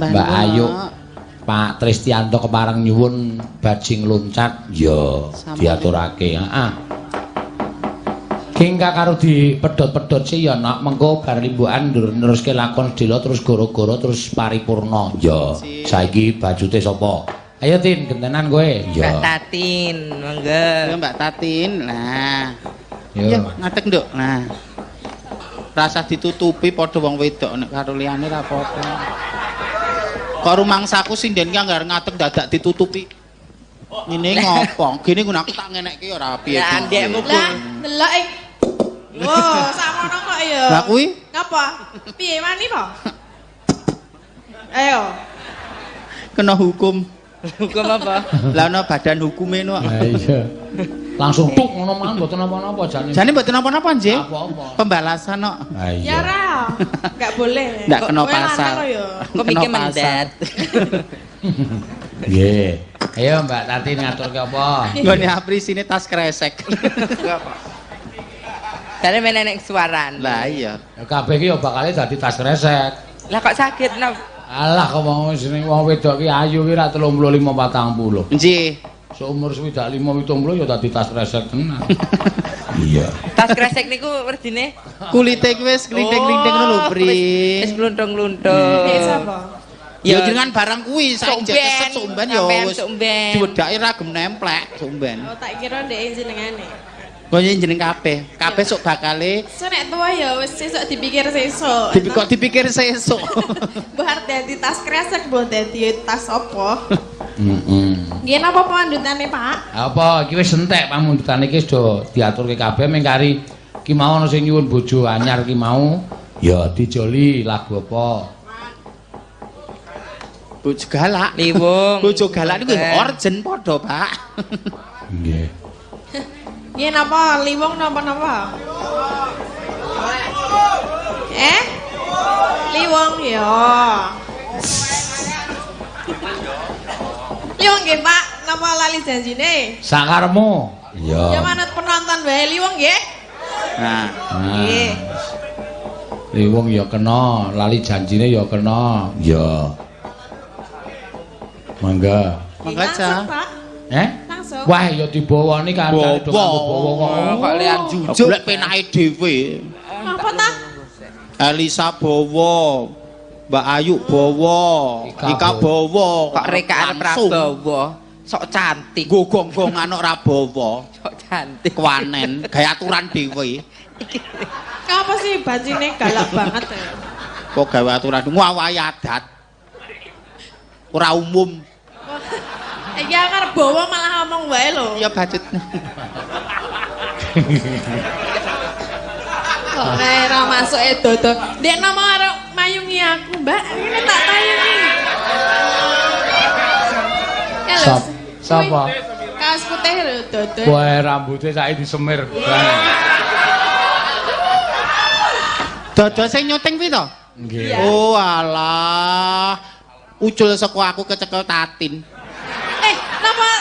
Mbak Ayu. Pak Tristianto kepareng nyuwun bajing loncat. Ya, diaturake. Heeh. King karo dipedhot-pedhot sih ya nak mengko bar limbukan neruske lakon sedhela terus goro-goro terus paripurna. Ya, saiki bajute sapa? Ayo Tin, gentenan kowe. Ya. Mbak Tatin, monggo. Ya Mbak Tatin. Nah. Ya, ngadeg nduk. Nah. Rasah ditutupi padha wong wedok nek karo liyane ra apa-apa. Kok rumangsaku sinden ki anggar ngadeg dadak ditutupi. Ngene ngopo? Gene ngono aku tak ngenekke ora piye. Lah ndekmu lah delok ing. Wo, sakmono kok ya. Lah kuwi ngapa? Piye wani po? Ayo. Kena hukum. Hukum apa? Lah ana badan hukume no. Lah iya. Langsung tuk ngono mawon mboten napa-napa jane. Jane mboten napa-napa nggih. Apa-apa. Pembalasan kok. Ya ora. Enggak boleh. Ndak kena pasal. Kok mikir mendat. Nggih. Ayo Mbak Tati ngaturke apa? Nggone aprisine tas kresek. Jane men enek suarane. Lah iya. Ya kabeh iki ya bakale dadi tas kresek. Lah kok sakit napa? Alah kok wong jeneng wong wedok ki ayu ki ra 35 40. Nggih. Seumur 65 70 ya dadi tas kresek tenan. Iya. Tas kresek niku werdine kulite ki wis klinting-klinting ngono lho, Pri. Wis gluntung-gluntung. Nek sapa? Ya jenengan barang kuwi saiki keset sumben ya wis diwedaki ra gem nemplek sumben. Oh tak kira ndek jenengane. Kok jeneng kabeh. Kabeh sok bakale. Sok nek tuwa ya wis sesuk dipikir sesuk. Kok dipikir sesuk. Mbah arep dadi tas kresek, mbah dadi tas apa? Heeh. Nggih napa pamundhutane, Pak? Apa iki wis entek pamundhutane iki wis do diaturke kabeh ming kari ki mau ana sing nyuwun bojo anyar ki mau ya dijoli lagu apa? Bojo galak. Liwung. Bojo galak niku orjen padha, Pak. Nggih. Nggih napa liwung napa-napa? Eh? Liwung ya. Liwung nggih, Pak. Napa lali janjine? Sakaremu. Iya. Ya manut penonton wae liwung nggih. Nah. Nggih. Liwung ya kena, lali janjine ya kena. Ya. Mangga. Mangga, Cah. Eh? Langsung. Wah, ya dibawani kancane do nganggo bawa kok. Kok lian jujuk. Golek penake dhewe. Apa ta? Elisa bawa, Mbak Ayu bawa, Ika bawa. Kok rekaan Prabowo sok cantik. Gogong-gongan ora bawa. Sok cantik. Kewanen, gawe aturan dhewe. Apa sih bajine galak banget ya? Kok gawe aturan ngawahi adat. Ora umum. Iki arep bawa malah ngomong wae lho. Ya bacut. Kok ora masuk e dodo. Ndek nama arep mayungi aku, Mbak. Ngene tak tayungi. Ya lho. Sapa? Kaos putih lho dodo. Wae rambute saiki disemir. Dodo sing nyuting kuwi to? Nggih. Oh alah. Ucul saka aku kecekel Tatin. Eh, napa?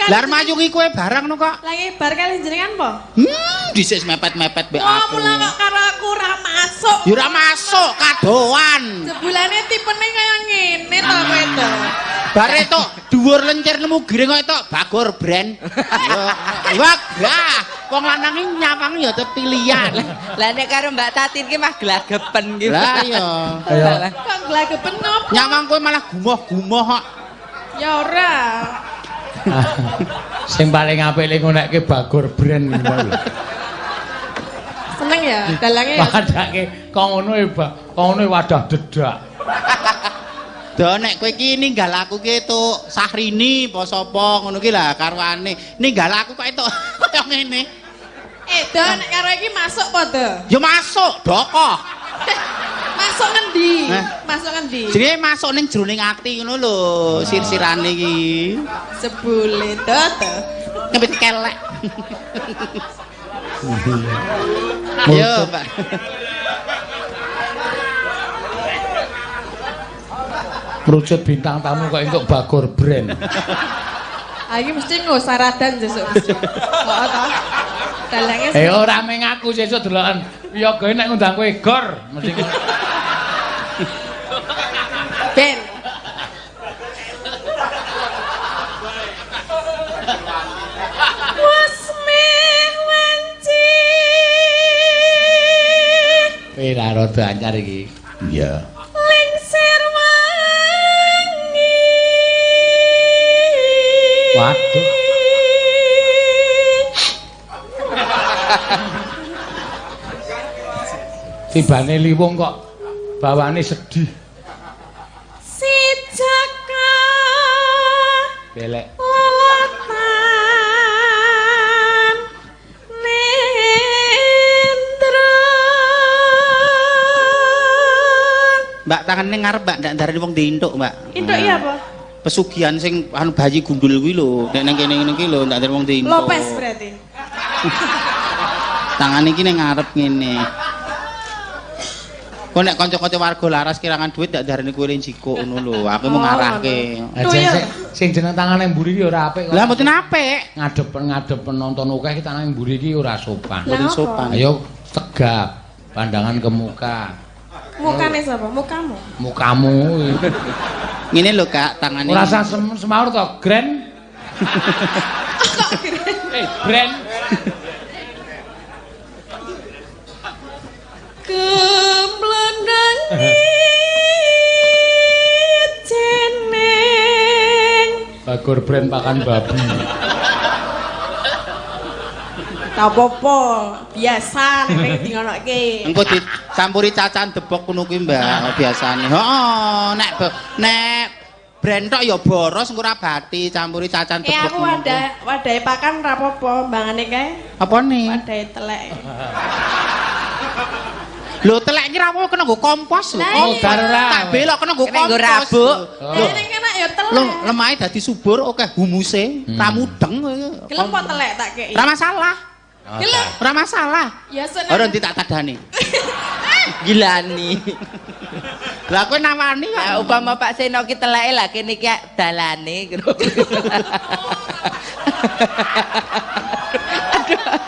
Lah mayungi kowe barang no kok. Lah bar kali jenengan po? Dhisik mepet-mepet mbek aku. Wah, mula kok karo aku ora masuk. Ya ora masuk, kadoan. Jebulane tipene kaya ngene to kowe to. Bare tok dhuwur lencir nemu giring kok tok Bagor brand. Wah, gah, wong lanang iki nyawang ya pilihan. Lah nek karo Mbak Tatin ki mah glagepen ki. Lah iya. Kok glagepen ngopo? Nyawang kowe malah gumoh-gumoh kok. Ya ora. Sing paling apik lek ngonekke Bagor brand kuwi lho. Seneng ya dalange ya. Padake kok ngono e, kok ngono wadah dedak. Do nek kowe iki ninggal aku ki entuk Sahrini apa sapa ngono ki lah karuane. Ninggal aku kok entuk kaya ngene. Eh, do nek karo iki masuk apa do? Ya masuk, dokoh. Masuk ngendi? Masuk ngendi? Jenenge masuk ning jroning ati ngono lho, sir-sirane iki. Sebule do to. Ngepit kelek. Ayo, Mbak. Merucut bintang tamu kok entuk Bagor brand. Ah iki mesti nggo saradan sesuk mesti. Kok ta? Dalange. Eh ora meng aku sesuk deloken. Wiyaga nek ngundang kowe gor mesti. Ben. Rada anyar iki. Iya. Lingsir wangi. Waduh. Tibane liwung kok bawane sedih. Si Jaka Belek. Lelatan nendra. Mbak tangane ngarep Mbak, ndak ndarani wong dientuk, Mbak. Entuk iya apa? Pesugihan sing anu bayi gundul kuwi lho, nek nang kene ngene iki lho ndak ndarani wong dientuk. Lopez berarti. Tangane iki ning ngarep ngene. Kok nek kanca-kanca warga laras kirangan duit ndak ndarani kowe njikuk ngono lho. Aku mau ngarahke. Sing jeneng tangane mburi iki ora apik kok. Lah mboten apik. Ngadep-ngadep penonton akeh iki tangane mburi iki ora sopan. Mboten sopan. Ayo tegap, pandangan ke muka. Mukane sapa? Mukamu. Mukamu. Ngene lho Kak, tangane. Ora usah semaur to, Gren. Kok Gren? Gren. Kemblendang jeneng. Bagor brand pakan babi. Tak apa-apa, biasa nek di ngonoke. Engko dicampuri cacan debok ngono kuwi, Mbak, biasane. Heeh, nek nek brand tok ya boros engko ora bati, campuri cacan debok. Aku wadah wadahe pakan ora apa-apa, mbangane kae. Apane? Wadahe telek. Lho telek iki ra apa kena nggo kompos lho. Oh, tak belok kena nggo kompos. Rabuk. Lho ning kena ya telek. Lho lemahe dadi subur akeh humuse, ra mudeng. Gelem po telek tak kei. Ra masalah. Gelem. Ora masalah. Ya seneng. Ora nanti tak tadane. Gilani. Lah kowe nawani kok. Upama Pak Seno ki teleke lah kene iki dalane ngono. Aduh.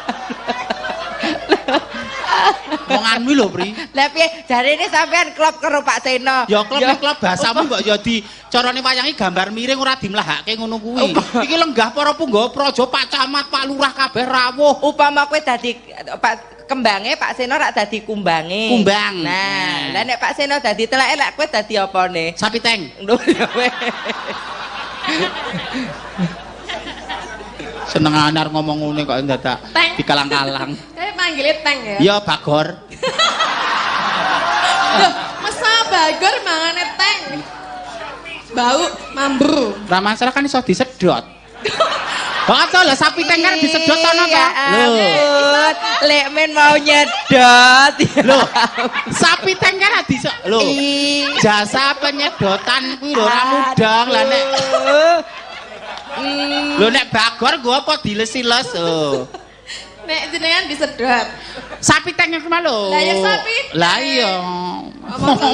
Omonganmu lho, Pri. Lah piye jarene sampean klop karo Pak Seno? Ya klop klop bahasamu mbok ya di carane wayangi gambar miring ora dimlahake ngono kuwi. Iki lenggah para punggawa praja, Pak Camat, Pak Lurah kabeh rawuh. Upama kowe dadi Pak kembange, Pak Seno rak dadi kumbange. Kumbang. Nah, lah nek Pak Seno dadi teleke lek kowe dadi apane? Sapi teng. Lho ya kowe. Senengane arep ngomong ngene kok dadak dikalang-kalang. Kayak manggile teng ya? Ya Bagor. Loh, masa Bagor mangane teng? Bau mambu. Ra masalah kan iso disedot. Kok to lho sapi teng kan disedot ana to? Lho, lek men mau nyedot. Lho, sapi teng kan disedot. Lho, jasa penyedotan kuwi lho ora mudeng lah nek. Lho nek Bagor gua apa diles-iles lho. Nek jenengan disedot. Sapi teng iku lho. Lah ya sapi. Lah iya.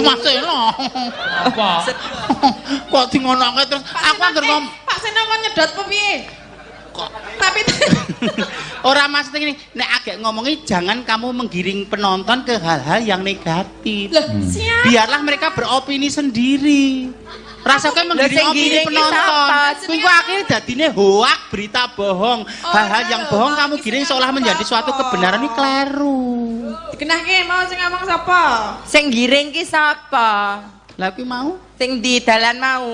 Mas Seno. Apa? Kok di ngonoke terus aku anggere ngomong Pak Seno kok nyedot apa piye? Kok tapi ora maksudnya ngene, nek agek ngomongi jangan kamu menggiring penonton ke hal-hal yang negatif. Loh, siap. Biarlah mereka beropini sendiri. Rasanya menggiring opini penonton. Kuwi kok akhirnya dadine hoak, berita bohong. Hal-hal yang bohong kamu giring seolah menjadi suatu kebenaran ini kleru. Dikenahke mau sing ngomong sapa? Sing giring ki sapa? Lah kuwi mau sing di dalan mau.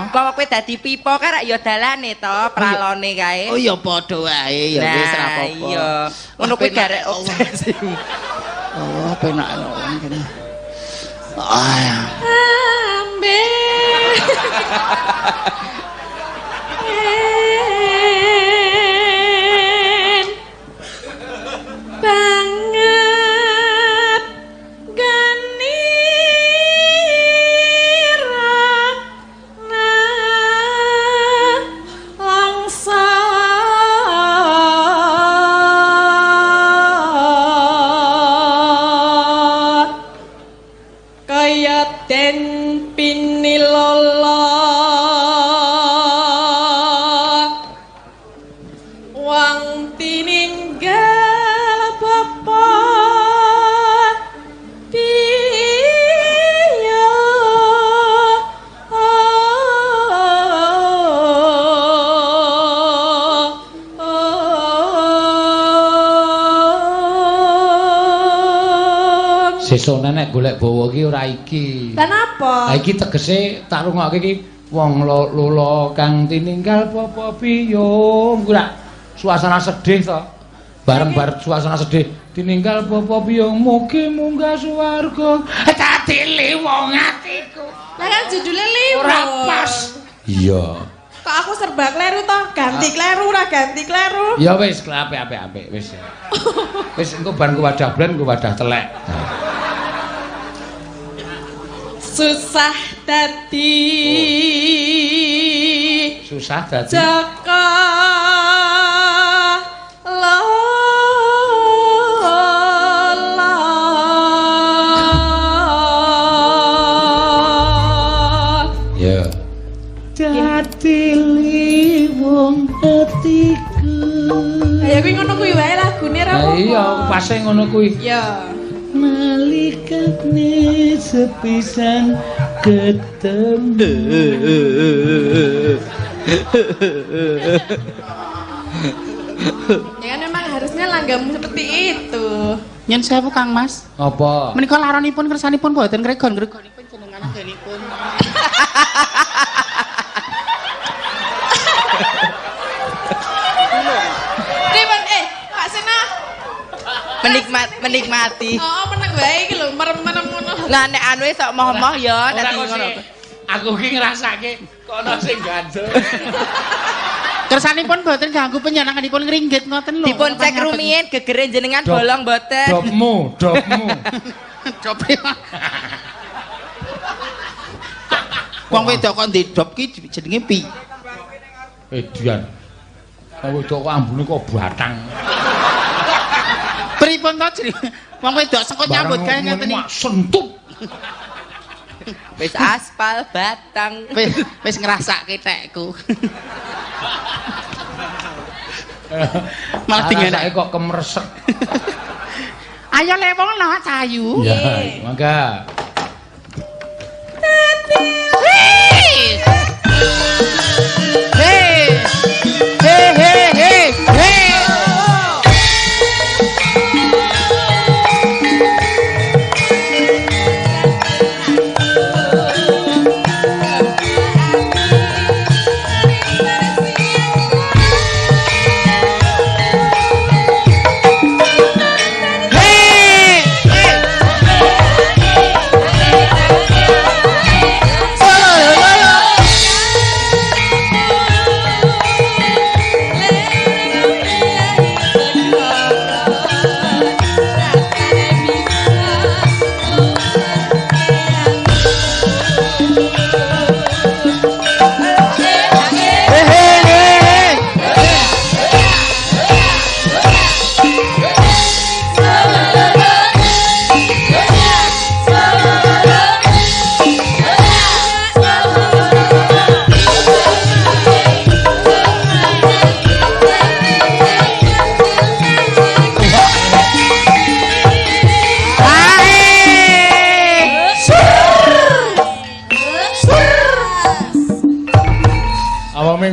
Umpama kowe dadi pipa kae rak ya dalane to, pralone kae. Oh ya padha wae ya wis ra apa-apa. Iya. Ngono kuwi garek obsesi. Oh, penak kene. Ah. Ambe. Banget ganira na langsa kaya den pinilolo. Sesuk nenek golek bawa iki ora iki. Lah napa? Lah iki tegese tak rungokke iki wong lolo kang tininggal bapa biyung. Kuwi lak suasana sedih to. Bareng-bareng suasana sedih tininggal bapa biyung mugi munggah swarga. Dadi liwung atiku. Lah kan judulnya liwung. Ora pas. Iya. Kok aku serba kleru toh? Ganti kleru ora ganti kleru. Ya wis, apik-apik wis. Wis engko bar nggo wadah blen nggo wadah telek. Susah dadi. Susah dadi. Jaka lala. Ya. Dadi liwung atiku. Ya kuwi ngono kuwi wae lagune ra apa-apa. Iya, pase ngono kuwi. Iya. Nalikane sepisan ketemu. Ya kan memang harusnya langgamu seperti itu. Nyen sewu Kang Mas. Apa? Menika laronipun kersanipun boten ngregon-ngregonipun jenengan anggenipun. Pripun Pak Sena? Menikmati. Oh, meneng wae iki lho, merem-merem ngono. Lah nek anu sok moh-moh ya dadi ngono. Aku ki ngrasake kok ana sing gandel. Kersanipun boten ganggu panjenenganipun ngringgit ngoten lho. Dipun cek rumiyin gegere jenengan bolong boten. Dopmu, dopmu. Dope. Wong wedok kok ndedop ki jenenge pi. Edian. Wong wedok kok ambune kok batang. Pripun to jenenge? Wong wedok saka nyambut gawe ngeten iki. Sentup. Wis aspal batang. Wis ngrasake tekku. Malah dingenake kok kemresek. Ayo lewong lho cayu. Ya, mangga. Hey. Hey hey hey hey.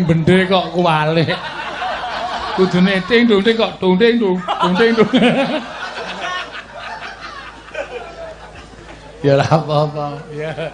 Bende kok kuwalik. Kudune ting dung ting kok dung ting dung dung ting dung. Ya ora apa-apa. Ya. Hey!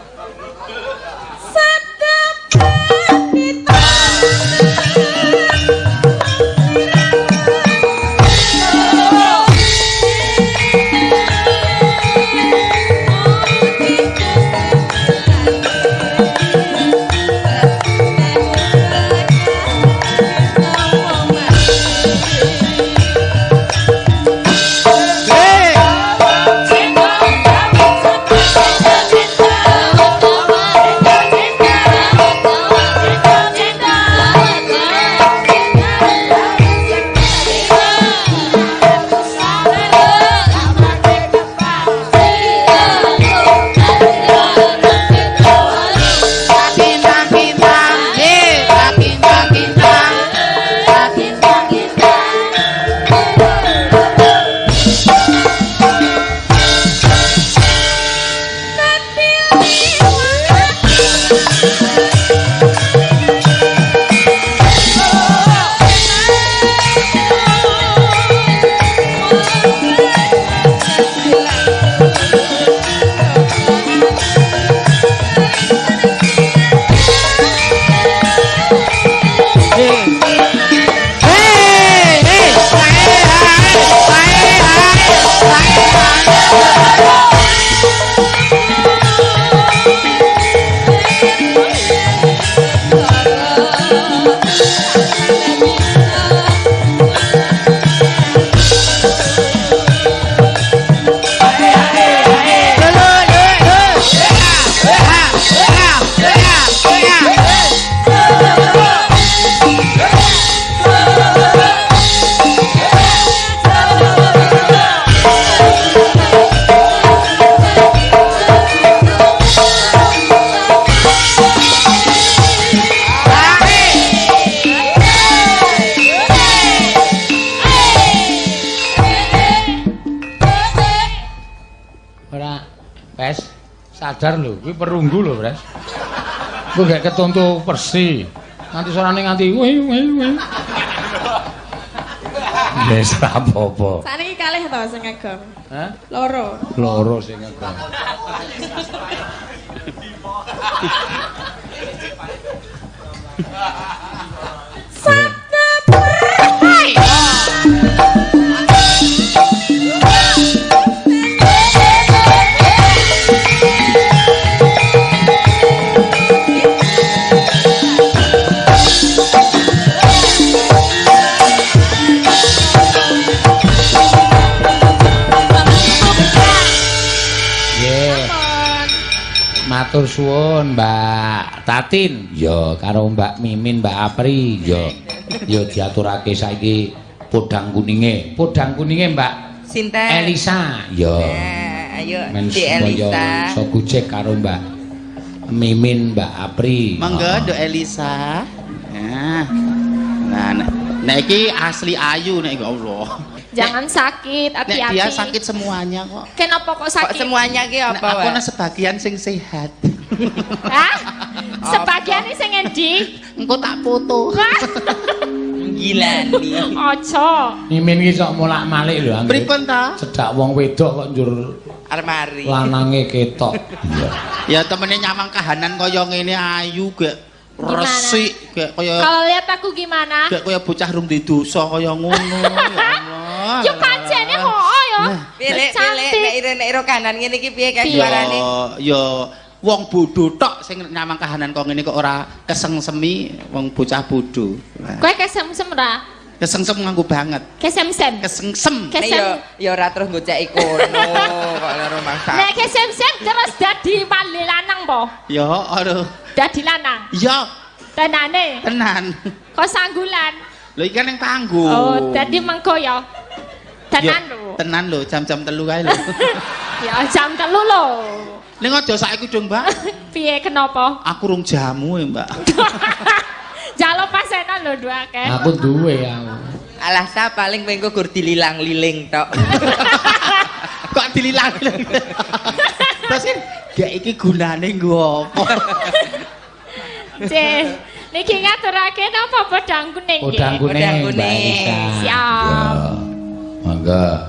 Sadar lho, kuwi perunggu lho, Pres. Kuwi gak ketonto persi. Nganti suarane nganti wih wih wih. Wis ora apa-apa. Sakniki kalih to sing ngagem. Hah? Loro. Loro sing ngagem. Matur suwun Mbak Tatin, ya karo Mbak Mimin, Mbak Apri, ya. Ya diaturake saiki podang kuninge. Podang kuninge Mbak sinten? Elisa, ya. Nah, ayo Men di Elisa. Iso gojek karo Mbak Mimin, Mbak Apri. Monggo Nduk Elisa. Nah. Nah, nek iki asli ayu nek ya Allah. Jangan sakit, hati-hati. Nek dia sakit semuanya kok. Kenapa kok sakit? Kok semuanya ki apa? Aku ana sebagian sing sehat. Hah? Sebagian sing endi? Engko tak foto. Gila nih. Aja. Mimin ki sok molak-malik lho. Pripun ta? Cedak wong wedok kok njur armari. Lanange ketok. Iya. Ya temene nyamang kahanan kaya ngene ayu gek resik gek kaya. Kalau lihat aku gimana? Gek kaya bocah rung didosa kaya ngono. Ya Allah. Ya pancene hoo ya. Pilih pilih nek ira kanan ngene iki piye kae suarane? Ya wong bodho tok sing nyamang kahanan kok ngene kok ora kesengsemi wong bocah bodho. Kowe kesengsem ora? Kesengsem nganggo banget. Kesemsem. Kesengsem. Ya ya ora terus goceki kono kok loro mangsa. Nek kesemsem terus dadi wali lanang po? Ya aduh. Dadi lanang. Iya. Tenane. Tenan. Kok sanggulan? Lho iki kan ning panggung. Oh, dadi mengko ya. Tenan lho. Tenan lho, jam-jam 3 kae lho. Ya jam 3 lho. Ning aja saiki dong, Mbak. Piye kenapa? Aku rung jamu ya, Mbak. Jaluk pasena lho duake. Aku duwe aku. Alah sa paling mengko gur dililang-liling tok. Kok dililang-liling? Terus gak iki gunane nggo apa? Cih, niki ngaturake napa podang kuning nggih? Podang kuning, Mbak Elisa. Siap. Monggo.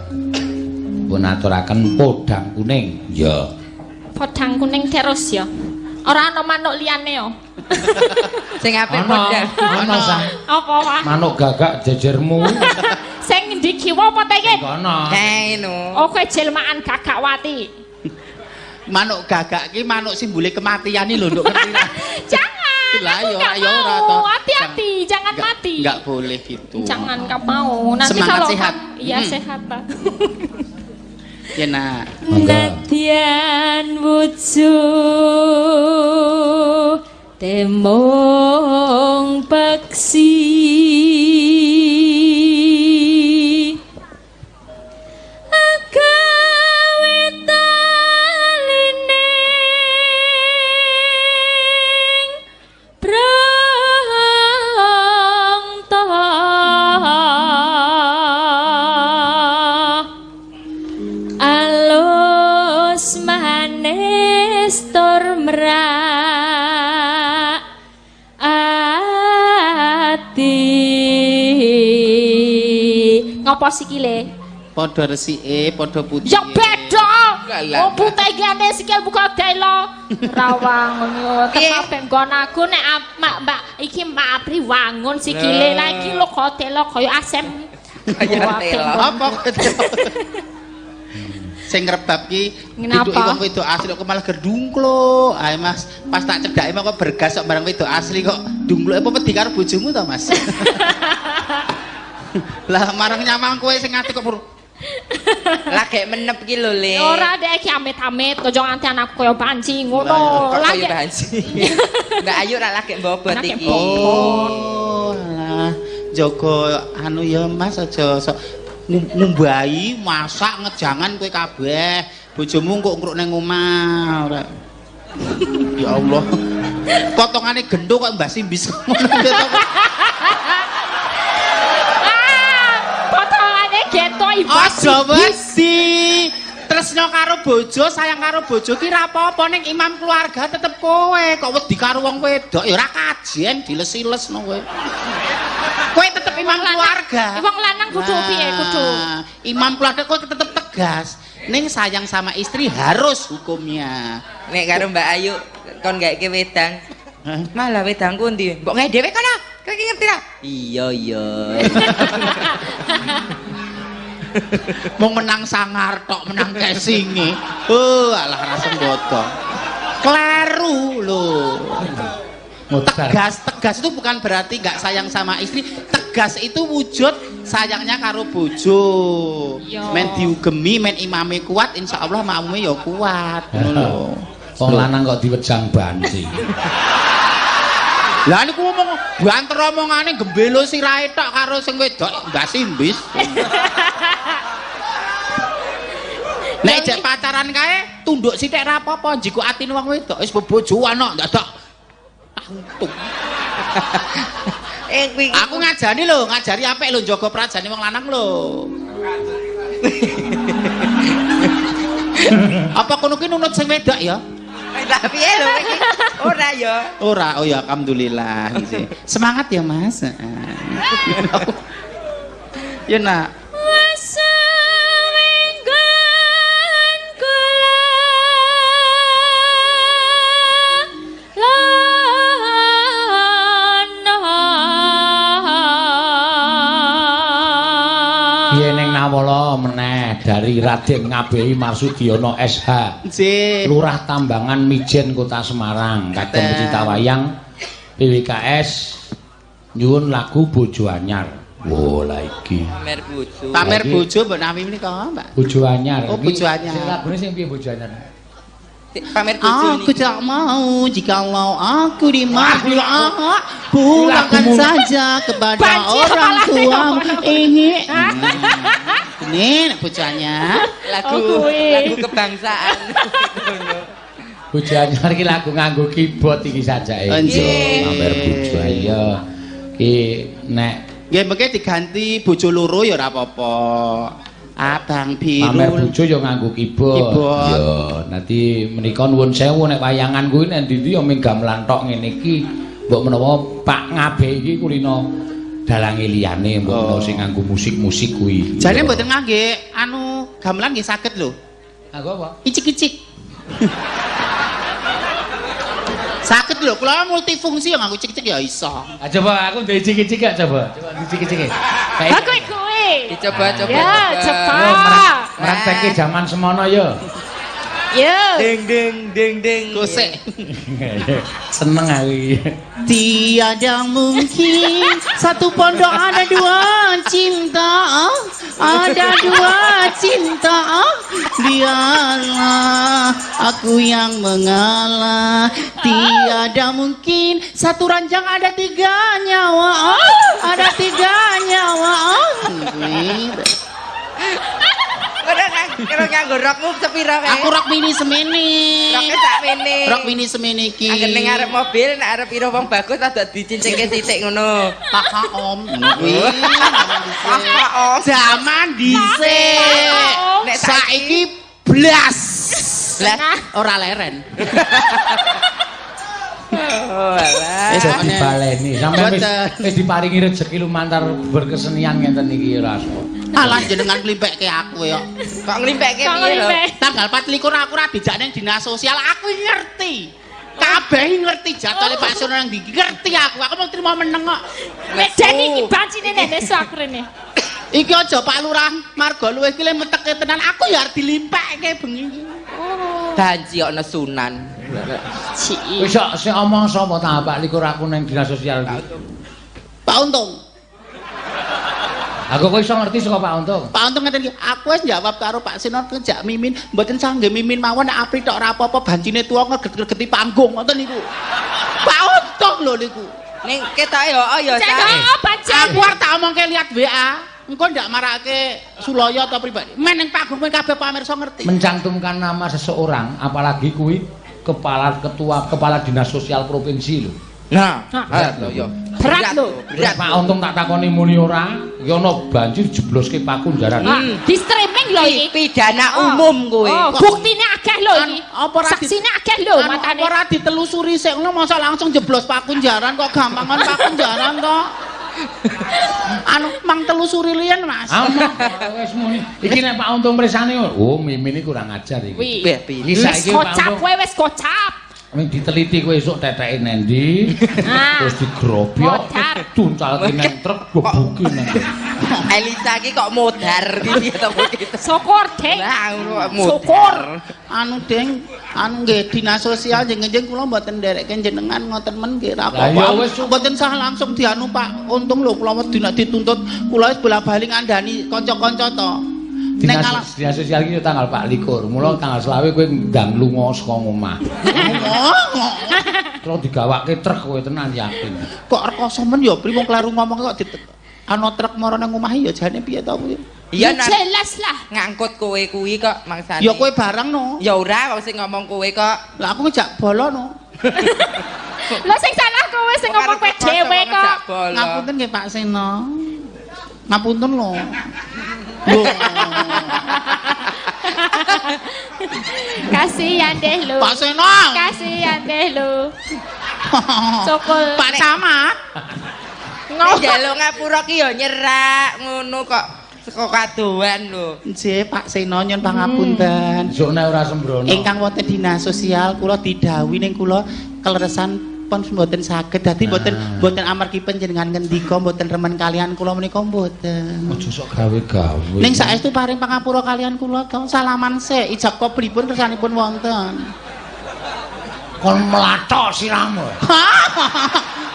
Pun aturaken podang kuning. Ya. Podang kuning terus ya. Ora ana manuk liyane yo. Sing apik podang. Ana sang. Apa wae? Manuk gagak jejermu. Sing endi kiwa apa tengen? Kono. Kae no. Oh kowe jelmaan gagak wati. Manuk gagak ki manuk simbole kematian iki lho nduk ngerti ra? Jangan. Lah aku yo nggak ayo ora mau. toh. Hati-hati, jangan mati. Enggak boleh gitu. Jangan enggak mau. Nanti semangat kalau sehat. Iya sehat, Pak. Ya nak. Nadyan wujud temong paksi agawe talining prangta alus manis tur merak ati. Ngopo sikile? Padha resike, padha putih. Ya beda. Oh putihane sikil buka delo. Rawang ngono. Tetep nggon aku nek mak Mbak iki Mbak Apri wangun sikile lha iki lho kok telo kaya asem. Kaya telo. Apa sing ngrebab ki duduki wong wedok asli kok malah gerdungkluk. Ae Mas, pas tak cedhake kok bergas kok barang wedok asli kok dungkluk apa wedi karo bojomu to, Mas? Lah marang nyamang kowe sing ati kok lagek menep ki lho, Le. Ora dek iki amit-amit aja nganti anakku kaya banci ngono. Kok kaya banci. Mbak Ayu ora lagek mbobot iki. Oh, alah jaga anu ya Mas aja sok ngumbahi, masak, ngejangan kowe kabeh. Bojomu kok ngruk ning omah ora. Ya Allah. Potongane gendho kok mbah simbis ngono. Ah, potongane gento ibas. Aja wedi. Tresno karo bojo, sayang karo bojo ki ra apa-apa ning imam keluarga tetep kowe. Kok wedi karo wong wedok ya ora kajen diles-ilesno kowe. Kowe tetep imam keluarga. Wong lanang kudu piye kudu? Imam keluarga kowe tetep tegas. Ning sayang sama istri harus hukumnya. Nek karo Mbak Ayu kon gaeke wedang. Malah wedangku endi? Mbok gawe dhewe kono. Kowe iki ngerti ra? Iya, iya. Mau menang sangar tok, menang kesinge. Oh, alah ra sembodo. Kleru lho. Tegas, tegas itu bukan berarti nggak sayang sama istri. Tegas itu wujud sayangnya karo bojo. Men diugemi, men imame kuat, insya Allah makmume ya kuat. Ngono lho. Wong lanang kok diwejang banci. Lah niku ngomong banter omongane gembelo sirahe tok karo sing wedok mbas imbis. Nek jek pacaran kae tunduk sithik ra apa-apa, njikuk atine wong wedok wis bebojoan kok dadak untung. Aku ngajari lho, ngajari apik lho njaga prajane wong lanang lho. Apa kono ki nunut sing wedok ya? Lah piye lho iki? Ora ya. Ora, oh ya alhamdulillah. Semangat ya, Mas. Ya nak. Piye ning Nawala meneh dari Raden Ngabehi Marsudiono SH. Nggih. Lurah Tambangan Mijen Kota Semarang. Kagem pecinta wayang PWKS nyuwun lagu Bojo Anyar. Wo lah iki. Pamer bojo. Pamer bojo mbok nawi menika, Mbak. Bojo Anyar. Oh, Bojo Anyar. Sing lagune sing piye Bojo Anyar? Pamer bojo. Aku tak mau jikalau aku dimanggil pulangkan saja kepada orang tua ini. Ini bojanya. Lagu lagu kebangsaan. Bojo Anyar iki lagu nganggo keyboard iki sajake. Pamer bojo iya. Ki nek nggih mengke diganti bojo loro ya ora apa-apa. Abang biru. Pamer bojo ya nganggo keyboard. Ya, nanti menika nuwun sewu nek wayangan kuwi nek ndi-ndi ya ming gamelan tok ngene iki. Mbok menawa Pak Ngabehi iki kulino dalange liyane mbok menawa sing nganggo musik-musik kuwi. Jane mboten ngangge anu gamelan nggih saged lho. Nganggo apa? Icik-icik. Saged lho, kula multifungsi ya nganggo icik-icik ya iso. Ah coba aku ndek icik-icik gak coba. Coba icik-icik. Ha kowe kowe. Dicoba-coba. Ya, coba. Praktekke jaman semono ya. Ya. Ding ding ding ding. Gosek. Seneng aku iki. Tiada mungkin satu pondok ada dua cinta, ada dua cinta. Biarlah aku yang mengalah. Tiada mungkin satu ranjang ada tiga nyawa, ada tiga nyawa. Ora nganggo rokmu sepira kae? Aku rok mini semene. Roke sakmene. Rok mini semene iki. Angger ning arep mobil nek arep ira wong bagus rada dicincingke sithik ngono. Kakak om ngono kuwi. Kakak om. Zaman dhisik. Nek saiki blas. Blas ora leren. Oh, alah. Wis dibaleni. Sampeyan wis diparingi rejeki lumantar berkesenian ngenten iki ora. Alah jenengan nglimpekke aku ya. Kok nglimpekke piye lho? Tanggal 24 aku ora dijak ning dinas sosial, aku ngerti. Kabeh ngerti jadwale Pak Suryo nang ndi. Ngerti aku. Aku mau trimo meneng kok. Medan iki bancine nek nesu aku rene. Iki aja Pak Lurah Margo Luwih iki le meteke tenan aku ya arep dilimpekke bengi iki. Banci kok nesunan. Wis kok sing omong sapa ta Pak likur aku ning dinas sosial iki. Pak Untung. Aku kok iso ngerti saka Pak Untung. Pak Untung ngeten iki, aku wis jawab karo Pak Sinor ngejak Mimin, mboten sangge Mimin mawon nek Apri tok ora apa-apa bancine tuwa ngreget-regeti panggung ngoten niku. Pak Untung lho niku. Ning ketoke oh ya Cak. Aku arep tak omongke liat WA. Engko ndak marake Suloyo atau pribadi. Men ning panggung men kabeh pamirsa ngerti. Mencantumkan nama seseorang, apalagi kuwi kepala ketua kepala dinas sosial provinsi lho. Nah, berat lho ya. Berat lho. Berat Pak Untung tak takoni muni ora, iki ana banjir jebloske pakunjaran. Di streaming lho iki. Pidana umum kowe. Oh, buktine akeh lho iki. Apa ora Saksine akeh lho matane. Apa ora ditelusuri sik ngono masa langsung jeblos pakunjaran kok gampangan pakunjaran to. Anu mang telusuri liyen Mas. Wis muni. Iki nek Pak Untung mresane, oh Mimin iki kurang ajar iki. Iki saiki kocap kowe wis kocap. Wing diteliti kowe esuk teteke nendi, terus digrobyok, tuncalke nang truk, gebuki nang. Elisa iki kok modar iki to gitu. Syukur, Ding. Syukur. Anu Ding, anu nggih dinas sosial jeneng-jeneng kula mboten nderekke jenengan ngoten men nggih ra apa-apa. Mboten sah langsung dianu Pak Untung lho kula wedi nek dituntut kula wis bola-bali ngandani kanca-kanca to. Dinas sosial iki tanggal 24, mula tanggal 25 kowe ndang lunga saka omah. Terus digawake truk kowe tenan yakin. Kok rekoso men ya pri wong kleru ngomong kok ana truk mara nang omah ya jane piye to kuwi? Ya jelas lah ngangkut kowe kuwi kok mangsane. Ya kowe barang no. Ya ora wong sing ngomong kowe kok. Lah aku ngejak bolo no. Lah sing salah kowe sing ngomong kowe dhewe kok. Ngapunten nggih Pak Seno. Ngapunten lho. Lho. Kasihan deh lu. Pak Seno. Kasihan deh lu. Sokol. Pak Camat. Njaluk ngapura ki ya nyerak ngono kok saka kadohan lho. Nggih Pak Seno nyuwun pangapunten. Esuk nek ora sembrono. Ingkang wonten dinas sosial kula didhawuhi ning kula keleresan pun mboten saged dadi mboten amargi panjenengan ngendika mboten remen kalian kula menika mboten. Aja sok gawe-gawe. Ning saestu paring pangapura kalian kula to salaman sik ijab kabulipun kersanipun wonten. Kon mlathok siramu.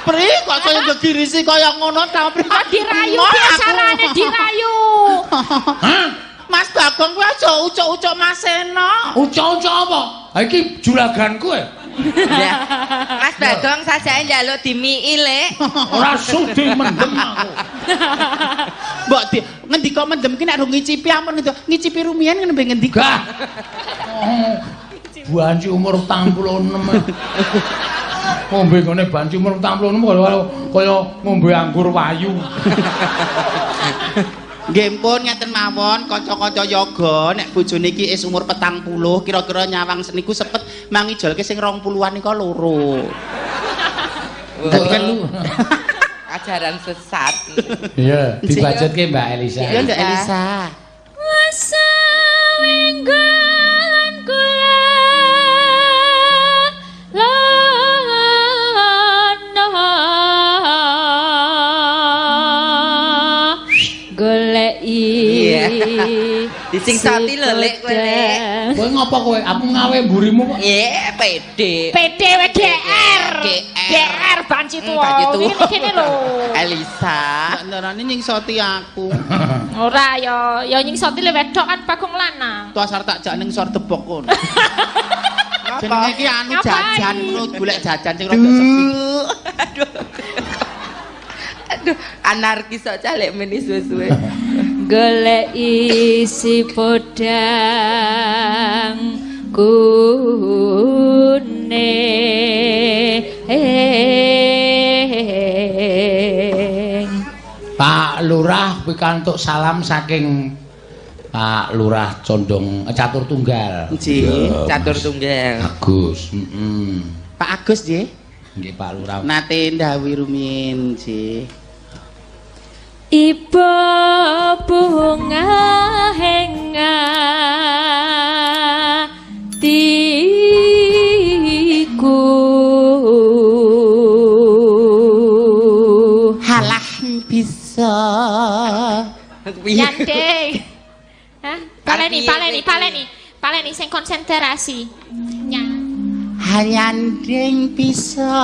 Pri kok saya gegirisi kaya ngono ta Pri. Dirayu biasane dirayu. Hah? Mas Bagong kuwi aja ucuk-ucuk Mas Seno. Ucuk-ucuk apa? Ha iki juraganku e. Mas Bagong sajake njaluk dimiki Lek. Ora sudi mendem aku. Mbok di ngendika mendem ki nek rung ngicipi ampun ngendika ngicipi rumiyin nembe ngendika. Banci umur 46. Ngombe ngene banci umur 46 kaya ngombe anggur wayu. Nggih pun ngeten mawon kanca-kanca yoga nek bojone iki wis umur 40 kira-kira nyawang niku sepet mangijolke sing 20-an nika loro. Dadi kan ajaran sesat. Iya, dibacutke Mbak Elisa. Iya Mbak Elisa. Wasawenggan kula Disingsati lho Lek kowe Lek. Kowe ngopo kowe? Aku ngawe mburimu kok. Nggih, PD. PD we GR. GR banci tuwa. Kene lho. Elisa. Ndarane nyingsoti aku. Ora ya, ya nyingsoti le wedok kan Bagong lanang. Tuasar tak jak ning sor debok kono. Jenenge iki anu jajan ngono golek jajan sing rada sepi. Aduh. Aduh, anarkis kok calek meni suwe-suwe. Golek isi podang kuning. Pak Lurah pikantuk salam saking Pak Lurah Condong Catur Tunggal. Nggih, Catur Tunggal. Agus, Pak Agus nggih. Nggih Pak Lurah. Nate ndhawuhi rumiyin nggih. Ibu bunga henga tiku halah bisa nyandeng. Hah? Paleni sing konsentrasi. Nyandeng bisa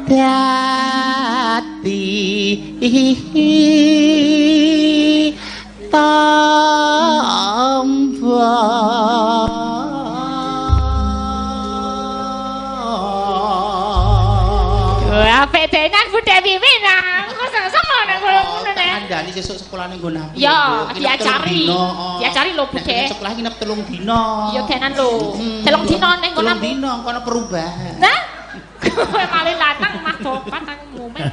dadi tamba. Apik tenan Bu Dewi Winang. Kok seneng nang ngono nek. Kandhani sesuk sekolahane nggon aku. Ya, diajari. Diajari lho Bu De. Sekolah nginep 3 dina. Ya tenan lho. 3 dina ning kono. 3 dina kono perubahan. Nah. Kowe malih lanang mah topat aku mumet.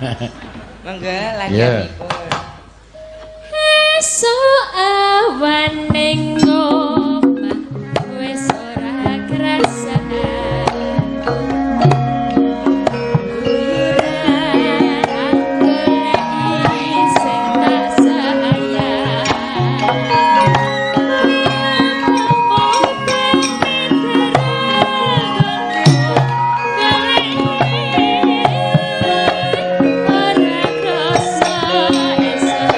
Monggo lanjut. Hawaning omah wis ora kerasa. Guyuran anggoleki sing tak sayang. Ora krasa esuk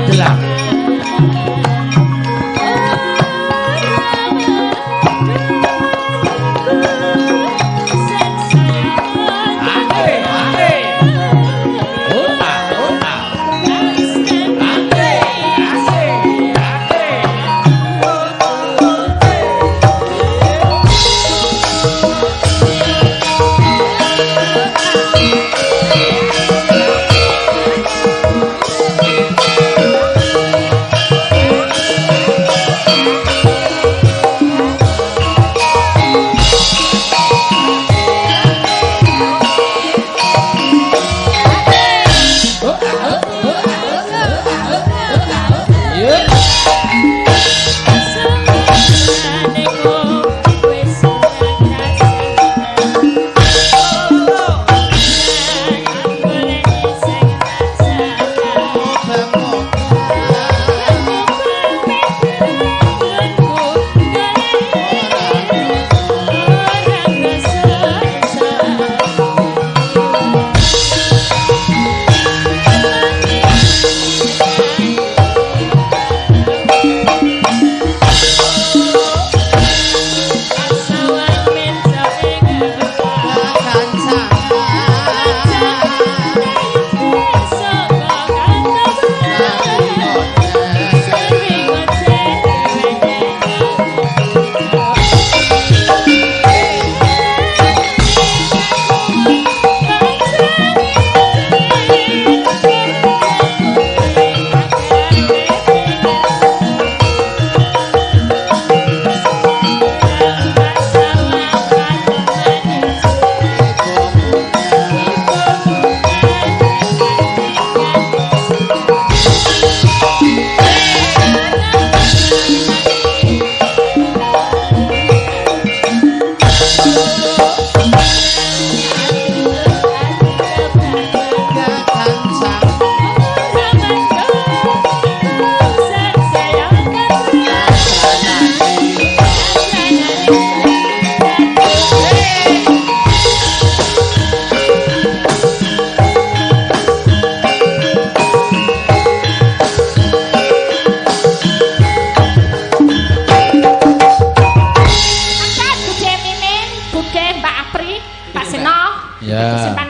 Delang. Ate, ate. Ota, ota. Ate, ate, ate. Angkat Bude Mimin, Bude Mbak Apri, Pak Seno. Ya. Simpan